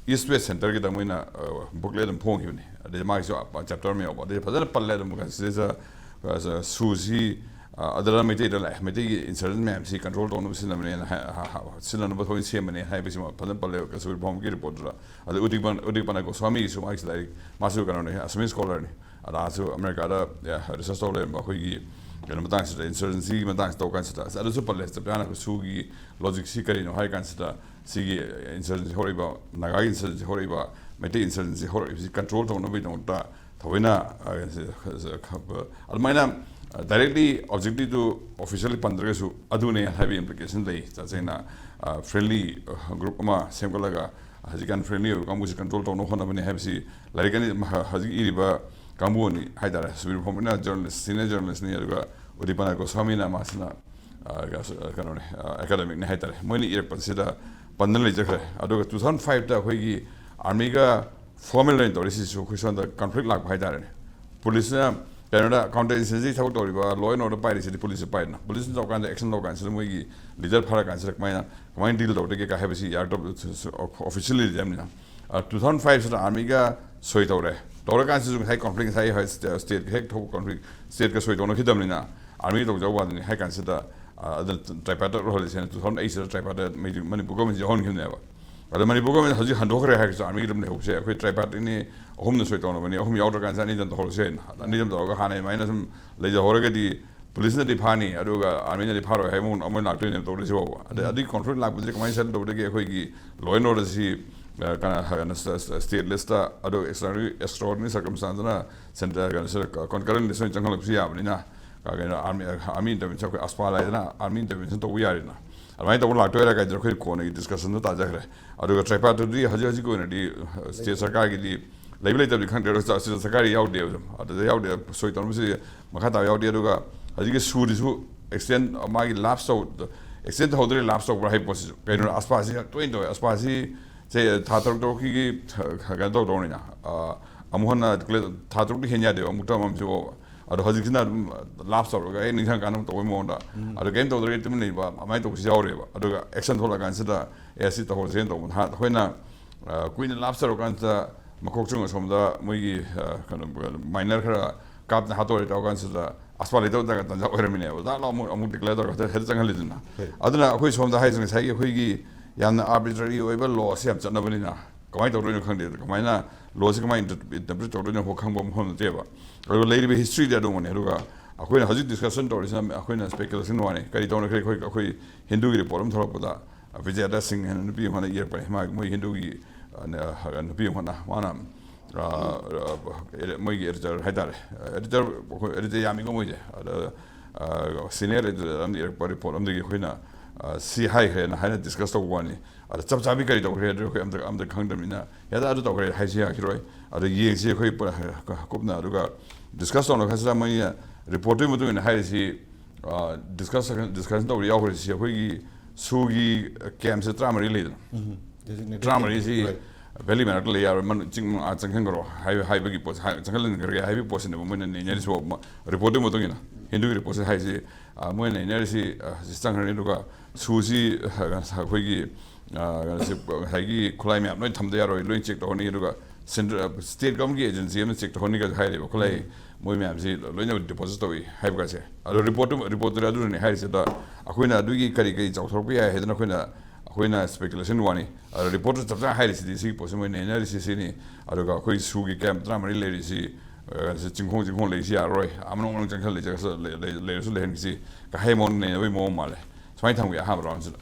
East West Centreꯒꯤꯗ ꯃꯣꯏꯅ, ꯑ, booklet ꯑꯗꯨꯝ ꯐꯣꯡꯈꯤꯕꯅꯤ꯫ ꯑꯗꯩ ꯃꯥꯒꯤꯁꯨ chapter ꯑꯃ ꯌꯥꯎꯕ꯫ ꯑꯗꯩ ꯐꯖꯅ ꯄꯜꯂꯦ ꯑꯗꯨꯝ ꯁꯤꯗꯩꯁꯤꯗ, ꯑ, ꯁꯨꯁꯤ, ꯑ, ꯑꯗꯔ ꯃꯩꯇꯩꯗ ꯂꯥꯛꯑꯦ꯫ ꯃꯩꯇꯩꯒꯤ insurgent ꯃꯌꯥꯝꯁꯤ control ꯇꯧꯅꯕ ꯁꯤꯖꯤꯟꯅꯕꯅꯦꯅ ꯍꯥꯏ-, ꯍ-, ꯍ-, ꯁꯤꯖꯤꯟꯅꯅꯕ ꯊꯑꯣꯏꯅ ꯁꯦꯝꯕꯅꯦꯅ ꯍꯥꯏꯕꯁꯤꯃ ꯐꯖꯅ ꯄꯜꯂꯦ ꯁꯨꯕꯤꯔ ꯚꯥꯎꯃꯤꯒꯤ reportꯇꯨꯗ꯫ ꯑꯗꯩ ꯎꯗꯤꯄꯥꯟ-, ꯎꯗꯤꯄꯥꯅ ꯒꯣꯁ꯭ꯋꯥꯃꯤꯒꯤꯁꯨ ꯃꯥꯒꯤꯁꯨ ꯂꯥꯏꯔꯤꯛ, ꯃꯥꯁꯨ ꯀꯩꯅꯣꯅꯤ, Assamese scholarꯅꯤ꯫ ꯑꯗꯥꯁꯨ ꯑꯃꯦꯔꯤꯀꯥꯗ, ꯑ, research ꯇꯧ ꯂꯩꯔꯝꯕ ꯑꯩꯈꯣꯏꯒꯤ ꯀꯩꯅꯣ ꯃꯇꯥꯡꯁꯤꯗ, insurgencyꯒꯤ ꯃꯇꯥꯡꯁꯤꯗ ꯇꯧ ꯀꯥꯟꯁꯤꯗ, ꯑꯗꯨꯁꯨ ꯄꯜꯂꯦ꯫ ꯆꯞ ꯆꯥꯅ ꯑꯩꯈꯣꯏ ꯁꯨꯒꯤ logicꯁꯤ ꯀꯔꯤꯅꯣ ꯍꯥꯏ ꯀꯥꯟꯁꯤꯗ, ꯁꯤꯒꯤ insurgency ꯍꯧꯔꯛꯏꯕ, ꯅꯥꯒꯥꯒꯤ insurgency ꯍꯧꯔꯛꯏꯕ, Meitei insurgency ꯍꯧꯔꯛꯏꯕꯁꯤ control ꯇꯧꯅꯕꯒꯤꯗꯃꯛꯇ ꯊꯑꯣꯏꯅ, ꯑ, ꯑꯗꯨꯃꯥꯏꯅ, ꯑ, directly objectiveꯇꯨ officially ꯄꯟꯗ꯭ꯔꯒꯁꯨ ꯑꯗꯨꯅꯦ ꯍꯥꯏꯕꯒꯤ implication ꯂꯩ꯫ ꯇꯁꯦꯡꯅ, ꯑ, friendly, ꯑ, group ꯑꯃ ꯁꯦꯝꯒꯠꯂꯒ ꯍꯧꯖꯤꯛꯀꯥꯟ friendly ꯑꯣꯏꯕ ꯀꯥꯡꯕꯨꯁꯤ control ꯇꯧꯅꯕ ꯍꯣꯠꯅꯕꯅꯦ ꯍꯥꯏꯕꯁꯤ ꯂꯥꯏꯔꯤꯛ ꯑꯅꯤ, ꯃꯍ-, ꯍꯧꯖꯤꯛ ꯏꯔꯤꯕ ꯀꯥꯡꯕꯨ ꯑꯅꯤ ꯍꯥꯏꯇꯥꯔꯦ, ꯁꯨꯕꯤꯔ ꯚꯥꯎꯃꯤꯅ journalist, senior journalistꯅꯤ, ꯑꯗꯨꯒ ꯎꯗꯤꯄꯥꯅ ꯒꯣꯁ꯭ꯋꯥꯃꯤꯅ ꯃꯥꯁꯤꯅ, ꯑ, ꯀꯩꯅꯣꯅꯦ, ꯑ, academicꯅꯦ ꯍꯥꯏꯇꯥꯔꯦ꯫ ꯃꯣꯏꯅ ꯏꯔꯛꯄꯁꯤꯗ ꯄꯟꯗꯅ ꯂꯩꯖꯈ꯭ꯔꯦ꯫ ꯑꯗꯨꯒ two thousand fiveꯇ ꯑꯩꯈꯣꯏꯒꯤ armyꯒ formal ꯑꯣꯏꯅ ꯇꯧꯔꯤꯁꯤꯁꯨ ꯑꯩꯈꯣꯏ ꯁꯣꯝꯗ conflict ꯂꯥꯛꯄ ꯍꯥꯏꯇꯥꯔꯦꯅꯦ꯫ Policeꯅ ꯀꯩꯅꯣꯗ counter insurgency ꯊꯕꯛ ꯇꯧꯔꯤꯕ, law and order ꯄꯥꯏꯔꯤꯁꯤꯗꯤ policeꯅ ꯄꯥꯏꯗꯅ꯫ Policeꯅ ꯇꯧꯔꯀꯥꯟꯗ, action ꯂꯧꯔꯀꯥꯟꯁꯤꯗ ꯃꯣꯏꯒꯤ leader ꯐꯥꯔꯀꯥꯟꯁꯤꯗ ꯀꯃꯥꯏꯅ, ꯀꯃꯥꯏꯅ deal ꯇꯧꯗꯒꯦ ꯀꯥꯏ ꯍꯥꯏꯕꯁꯤ ꯌꯥꯔꯛꯇꯕ, officially ꯂꯩꯖꯕꯅꯤꯅ꯫ ꯑ, two thousand fiveꯁꯤꯗ armyꯒ ꯁꯣꯏ ꯇꯧꯔꯦ꯫ ꯇꯧꯔꯀꯥꯟꯁꯤꯗꯁꯨ ꯉꯁꯥꯏ conflict, ꯉꯁꯥꯏ ꯍꯥꯏ-, state-, stateꯀ ꯍꯦꯛ ꯊꯣꯛꯄ conflict, stateꯀ ꯁꯣꯏ ꯇꯧꯅꯈꯤꯗꯕꯅꯤꯅ army ꯇꯧꯖꯕ ꯋꯥꯗꯅꯤ ꯍꯥꯏ ꯀꯥꯟꯁꯤꯗ, ꯑ, ꯑꯗꯨꯅ tripartite ꯑꯣꯏꯍꯜꯂꯁꯦꯅ two thousand eightꯁꯤꯗ tripartite ꯃꯩ-, ꯃꯅꯤꯄꯨꯔ government ꯌꯥꯎꯍꯟꯈꯤꯕꯅꯦꯕ꯫ ꯑꯗꯣ ꯃꯅꯤꯄꯨꯔ government ꯍꯧꯖꯤꯛ ꯍꯟꯗꯣꯛꯈ꯭ꯔꯦ ꯍꯥꯏꯔꯒꯁꯨ army ꯑꯗꯨꯝ ꯂꯩꯍꯧꯕꯁꯦ ꯑꯩꯈꯣꯏ tripartiteꯅꯤ, ꯑꯍꯨꯝꯅ ꯁꯣꯏ ꯇꯧꯅꯕꯅꯤ, ꯑꯍꯨꯝ ꯌꯥꯎꯗ꯭ꯔꯀꯥꯟꯁꯤꯗ ꯑꯅꯤꯗꯪ ꯇꯧꯍꯧꯔꯁꯦ ꯍꯥꯏꯅ꯫ ꯑꯅꯤꯗꯪ ꯇꯧꯔꯒ ꯍꯥꯟꯅ ꯑꯗꯨꯃꯥꯏꯅ ꯁꯨꯝ ꯂꯩꯖꯍꯧꯔꯒꯗꯤ policeꯅꯗꯤ ꯐꯥꯅꯤ, ꯑꯗꯨꯒ armyꯅꯗꯤ ꯐꯥꯔꯣꯏ ꯍꯥꯏꯕ ꯃꯑꯣꯡ ꯑꯃ ꯂꯥꯛꯇꯣꯏꯅꯦꯕ ꯇꯧꯗꯣꯏꯁꯤ ꯐꯥꯎꯕ꯫ ꯑꯗꯩ ꯑꯗꯨꯒꯤ conflict ꯂꯥꯛꯄꯁꯦ ꯀꯃꯥꯏꯅ settle ꯇꯧꯗꯒꯦ? ꯑꯩꯈꯣꯏꯒꯤ law and orderꯁꯤ, ꯑ, ꯀꯅꯥ-, ꯀꯩꯅꯣ, ꯁ-, ꯁ-, state levelꯇ, ꯑꯗꯨꯒ extraordinary, extraordinary circumstanceꯅ centre, ꯀꯩꯅꯣ, ꯁ-, concurrent levelꯇ ꯆꯪꯍꯜꯂꯛꯄꯁꯨ ꯌꯥꯕꯅꯤꯅ, ꯑ, ꯀꯩꯅꯣ, army, army intervention, ꯑꯩꯈꯣꯏ AFSPA ꯍꯥꯏꯗꯅ army intervention ꯇꯧꯕ ꯌꯥꯔꯦꯅ꯫ ꯑꯗꯨꯃꯥꯏꯅ ꯇꯧꯕ ꯂꯥꯛꯇꯣꯏꯔꯥ ꯀꯥꯏꯗꯅ ꯑꯩꯈꯣꯏ ꯀꯣꯟꯅꯒꯤ discussionꯗ ꯇꯥꯖꯈ꯭ꯔꯦ꯫ ꯑꯗꯨꯒ tripartiteꯗꯨꯗꯤ ꯍꯧꯖꯤꯛ ꯍꯧꯖꯤꯛꯀꯤ ꯑꯣꯏꯅꯗꯤ, ꯑ, state ꯁꯔꯀꯥꯔꯒꯤꯗꯤ ꯂꯩꯕ ꯂꯩꯇꯕꯗꯤ ꯈꯪꯗ꯭ꯔꯦ, ꯑꯗꯣ ꯁ-, ꯁ-, ꯁꯔꯀꯥꯔꯒꯤ ꯌꯥꯎꯗꯦꯕ꯫ ꯑꯗꯨꯗ ꯌꯥꯎꯗꯦ, ꯁꯣꯏ ꯇꯧꯅꯕꯁꯤ ꯃꯈꯥ ꯇꯥꯕ ꯌꯥꯎꯗꯦ꯫ ꯑꯗꯨꯒ ꯍꯧꯖꯤꯛꯀꯤ ꯁꯨꯗꯨꯁꯨ extend, ꯃꯥꯒꯤ lapse ꯇꯧ-, extend ꯇꯧꯍꯧꯗ꯭ꯔꯦ, lapse ꯇꯧꯕ꯭ꯔꯥ ꯍꯥꯏꯕ ꯄꯣꯠꯁꯤꯁꯨ꯫ ꯀꯩꯅꯣ, AFSPAꯁꯤ ꯌꯥꯝ ꯇꯣꯏꯅ ꯇꯧꯋꯦ꯫ AFSPAꯁꯤ ꯆꯍꯤ ꯊꯥ ꯇꯔꯨꯛ ꯇꯔꯨꯛꯀꯤ ꯀꯩꯅꯣ ꯇꯧꯗꯧꯅꯤꯅ, ꯑ, ꯑꯃꯨꯛ ꯍꯟꯅ declare, ꯊꯥ ꯇꯔꯨꯛꯇꯤ ꯍꯦꯟ ꯌꯥꯗꯦꯕ, ꯑꯃꯨꯛꯇ ꯑꯃꯃꯝꯁꯨ ꯐꯥꯎꯕ꯫ ꯑꯗꯣ ꯍꯧꯖꯤꯛꯁꯤꯅ ꯑꯗꯨꯝ ꯂꯥꯞ ꯇꯧꯔꯒ ꯑꯩ ꯅꯤꯡꯁꯤꯡ ꯀꯥꯟꯗ ꯑꯃꯨꯛ ꯇꯧꯕꯩ ꯃꯑꯣꯡꯗ, ꯑꯗꯣ ꯀꯩꯝ ꯇꯧꯗ꯭ꯔꯒ ꯇꯨꯃꯤꯟ ꯂꯩꯕ ꯑꯗꯨꯃꯥꯏꯅ ꯇꯧꯕꯁꯨ ꯌꯥꯎꯔꯦꯕ꯫ ꯑꯗꯨꯒ ꯑꯦꯛꯁꯟ ꯊꯣꯛꯂꯛꯑꯀꯥꯟꯁꯤꯗ ꯑꯦ ꯁꯤ ꯇꯧꯍꯧꯔꯁꯦꯅ ꯇꯧꯕ꯫ ꯅꯍꯥꯟ ꯑꯩꯈꯣꯏꯅ ꯑ, ꯀꯨꯏꯅ ꯂꯥꯞ ꯇꯧꯔꯀꯥꯟꯁꯤꯗ ꯃꯀꯣꯛ ꯆꯨꯡ ꯑꯁꯣꯝꯗ ꯃꯣꯏꯒꯤ ꯑ, ꯀꯩꯅꯣ ꯃꯥꯏꯅꯔ ꯈꯔ ꯀꯥꯞꯅ ꯍꯥꯠꯇꯣꯔꯦ ꯇꯧꯔꯀꯥꯟꯁꯤꯗ ꯑꯁꯄꯥ ꯂꯩꯇꯕ ꯇꯥꯟꯖꯥ ꯑꯣꯏꯔꯝꯃꯤꯅꯦꯕ꯫ ꯖꯥꯠ ꯂꯥꯎ ꯑꯃꯨꯛ ꯑꯃꯨꯛ ꯗꯤꯀ꯭ꯂꯦꯌꯔ ꯇꯧꯔꯒ ꯍꯦꯛꯇ ꯆꯪꯍꯜꯂꯤꯗꯅ꯫ ꯑꯗꯨꯅ ꯑꯩꯈꯣꯏ ꯁꯣꯝꯗ ꯍꯥꯏꯁꯦ ꯉꯁꯥꯏꯒꯤ ꯑꯩꯈꯣꯏꯒꯤ ꯌꯥꯝꯅ ꯑꯥꯔꯕꯤꯇ꯭ꯔꯔꯤ ꯑꯣꯏꯕ ꯂꯣꯁꯦ ꯌꯥꯝ ꯆꯠꯅꯕꯅꯤꯅ ꯀꯃꯥꯏꯅ ꯇꯧꯗꯣꯏꯅꯣ ꯈꯪꯗꯦ꯫ ꯀꯃꯥꯏꯅ ꯂꯣꯁꯦ ꯀꯃꯥꯏꯅ ꯏꯟꯇꯔꯄ꯭ꯔꯤꯠ ꯇꯧꯗꯣꯏꯅꯣ ꯈꯪꯕ ꯃꯐꯝ ꯅꯠꯇꯦꯕ꯫ ꯑꯗꯨꯒ ꯂꯩꯔꯤꯕ ꯍꯤꯁꯇ꯭ꯔꯤꯗꯤ ꯑꯗꯨꯒꯨꯝꯕꯅꯤ꯫ ꯑꯗꯨꯒ ꯑꯩꯈꯣꯏꯅ ꯍꯧꯖꯤꯛ ꯗꯤꯁꯀꯁꯟ ꯇꯧꯔꯤꯁꯤꯅ ꯑꯩꯈꯣꯏꯅ ꯁ꯭ꯄꯦꯀꯨꯂꯦꯁꯟ ꯋꯥꯅꯤ꯫ ꯀꯔꯤ ꯇꯧꯅꯈ꯭ꯔꯦ? ꯑꯩꯈꯣꯏ ꯑꯩꯈꯣꯏ ꯍꯤꯟꯗꯨꯒꯤ ꯔꯤꯄꯣꯔꯠ ꯑꯃ ꯊꯣꯛꯂꯛꯄꯗ ꯕꯤꯖꯦꯇꯥ ꯁꯤꯡ ꯍꯥꯏꯅ ꯅꯨꯄꯤ ꯑꯃꯅ ꯏꯔꯛꯄꯅꯦ꯫ ꯃꯥ ꯃꯣꯏ ꯍꯤꯟꯗꯨꯒꯤ ꯑ, ꯅ-, ꯅꯨꯄꯤ ꯑꯃꯅ ꯃꯥꯅ ꯑ, ꯑ, ꯃꯣꯏꯒꯤ ꯑꯦꯗꯤꯇꯔ ꯍꯥꯏꯇꯥꯔꯦ꯫ ꯑꯦꯗꯤꯇꯔ, ꯑꯩꯈꯣꯏ ꯑꯦꯗꯤꯇꯔ ꯌꯥꯝꯃꯤꯀꯣ ꯃꯣꯏꯁꯦ꯫ ꯑꯗ ꯁꯤꯅꯤꯌꯔ ꯑꯦꯗꯤꯇꯔ ꯑꯃꯅ ꯏꯔꯛꯄ ꯔꯤꯄꯣꯔꯠ ꯑꯃꯗꯒꯤ ꯑꯩꯈꯣꯏꯅ ꯑ, ꯁꯤ ꯍꯥꯏꯈ꯭ꯔꯦꯅ ꯍꯥꯏꯅ ꯗꯤꯁꯀꯁ ꯇꯧꯕ ꯋꯥꯅꯤ꯫ ꯑꯗ ꯆꯞ ꯆꯥꯕꯤ ꯀꯔꯤ ꯇꯧꯈ꯭ꯔꯦ ꯑꯗꯨ ꯑꯩꯈꯣꯏ ꯑꯝꯇ ꯑꯝꯇ ꯈꯪꯗꯕꯅꯤꯅ ꯍꯦꯛꯇ ꯑꯗꯨ ꯇꯧꯈ꯭ꯔꯦ ꯍꯥꯏꯁꯤ ꯌꯥꯈꯤꯔꯣꯏ꯫ ꯑꯗ ꯌꯦꯡꯁꯤ ꯑꯩꯈꯣꯏ ꯄꯨꯔꯥ ꯀꯨꯞꯅ꯫ ꯑꯗꯨꯒ ꯗꯤꯁꯀꯁ ꯇꯧꯅ ꯈꯟꯁꯤꯗ ꯃꯣꯏꯅ ꯔꯤꯄꯣꯔꯠꯇꯨꯒꯤ ꯃꯇꯨꯡ ꯏꯟꯅ ꯍꯥꯏꯔꯤꯁꯤ, ꯗꯤꯁꯀꯁ ꯗꯤꯁꯀꯁꯟ ꯇꯧꯕꯗ ꯌꯥꯎꯈ꯭ꯔꯤꯁꯤ ꯑꯩꯈꯣꯏꯒꯤ ꯁꯨꯒꯤ ꯀꯦꯝꯞꯁꯦ ꯇꯔꯥꯃꯔꯤ ꯂꯩꯗꯅ, ꯇꯔꯥꯃꯔꯤꯁꯤ ꯚꯦꯂꯤ ꯃꯅꯥꯛꯇ ꯂꯩ ꯌꯥꯔꯣꯏ, ꯃꯅꯨꯡ ꯆꯤꯡ ꯑꯥ ꯆꯪꯁꯤꯟꯈ꯭ꯔꯣ ꯍꯥꯏꯕ, ꯍꯥꯏꯕꯒꯤ ꯄꯣꯠ, ꯍꯥꯏ-, ꯆꯪꯁꯤꯟꯈ꯭ꯔꯒꯦ ꯍꯥꯏꯕꯒꯤ ꯄꯣꯠꯁꯤꯅꯦꯕ ꯃꯣꯏꯅ ꯅꯩꯅꯔꯤꯁꯤꯕꯨ꯫ ꯃ-, ꯔꯤꯄꯣꯔꯠꯇꯨꯒꯤ ꯃꯇꯨꯡ ꯏꯟꯅ, ꯍꯤꯟꯗꯨꯒꯤ ꯔꯤꯄꯣꯔꯠꯁꯦ ꯍꯥꯏꯁꯤ, ꯑꯥ, ꯃꯣꯏꯅ ꯅꯩꯅꯔꯤꯁꯤ, ꯑꯥ, ꯁꯤ ꯆꯪꯈ꯭ꯔꯅꯤ꯫ ꯑꯗꯨꯒ ꯁꯨꯁꯤ, ꯑꯥ, ꯑꯩꯈꯣꯏꯒꯤ, ꯑꯥ, ꯀꯩꯅꯣꯁꯤ, ꯉꯁꯥꯏꯒꯤ ꯈꯨꯠꯂꯥꯏ ꯃꯌꯥꯝ ꯂꯣꯏ ꯊꯝꯗ ꯌꯥꯔꯣꯏ, ꯂꯣꯏ ꯆꯦꯛ ꯇꯧꯍꯟꯅꯤ꯫ ꯑꯗꯨꯒ ꯁꯦꯟꯇ꯭ꯔ-, ꯁ꯭ꯇꯦꯠ ꯒꯚꯔꯟꯃꯦꯟꯠꯀꯤ ꯑꯦꯖꯦꯟꯁꯤ ꯑꯃꯅ ꯆꯦꯛ ꯇꯧꯍꯟꯅꯤꯒꯁꯨ ꯍꯥꯏꯔꯦꯕ꯫ ꯈꯨꯠꯂꯥꯏ ꯃꯣꯏ ꯃꯌꯥꯝꯁꯤ ꯂꯣꯏꯅ ꯗꯤꯄꯣꯖꯤꯠ ꯇꯧꯏ ꯍꯥꯏꯕꯒꯁꯦ꯫ ꯑꯗꯣ ꯔꯤꯄꯣꯔꯠꯇꯨ, ꯔꯤꯄꯣꯔꯠꯇꯨꯗꯤ ꯑꯗꯨꯅꯅꯦ ꯍꯥꯏꯔꯤꯁꯤꯗ ꯑꯩꯈꯣꯏꯅ ꯑꯗꯨꯒꯤ ꯀꯔꯤ ꯀꯔꯤ ꯆꯥꯎꯊꯣꯔꯛꯄ ꯌꯥꯏ ꯍꯥꯏꯗꯅ ꯑꯩꯈꯣꯏꯅ, ꯑꯩꯈꯣꯏꯅ ꯁ꯭ꯄꯦꯀꯨꯂꯦꯁꯟ ꯋꯥꯅꯤ꯫ ꯑꯗꯣ ꯔꯤꯄꯣꯔꯠꯇꯨ ꯆꯞ ꯆꯥꯅ ꯍꯥꯏꯔꯤꯁꯤꯗꯤ ꯁꯤꯒꯤ ꯄꯣꯠꯁꯤ ꯃꯣꯏ ꯅꯩꯅꯔꯤꯁꯤ ꯁꯤꯅꯤ꯫ ꯑꯗꯨꯒ ꯑꯩꯈꯣꯏ ꯁꯨꯒꯤ ꯀꯦꯝꯞ ꯇꯔꯥꯃꯔꯤ ꯂꯩꯔꯤꯁꯤ, ꯑ, ꯁꯤ ꯆꯤꯡꯈꯣꯡ ꯆꯤꯡꯈꯣꯡ ꯂꯩꯔꯤꯁꯤ ꯌꯥꯔꯔꯣꯏ, ꯑꯥ ꯃꯅꯨꯡ ꯃꯅꯨꯡ ꯆꯪꯁꯤꯜꯂ ꯂꯩ-, ꯂꯩ-, ꯂꯩꯔꯁꯨ ꯂꯩꯍꯟꯈꯤꯁꯤ ꯀ ꯍꯥꯏ ꯃꯑꯣꯡ ꯅꯩꯅꯕꯒꯤ ꯃꯑꯣꯡ ꯃꯥꯜꯂꯦ꯫ ꯁꯨꯃꯥꯏꯅ ꯊꯝꯒꯦ ꯑꯍꯥꯟꯕ ꯔꯥꯎꯟꯁꯤꯗ꯫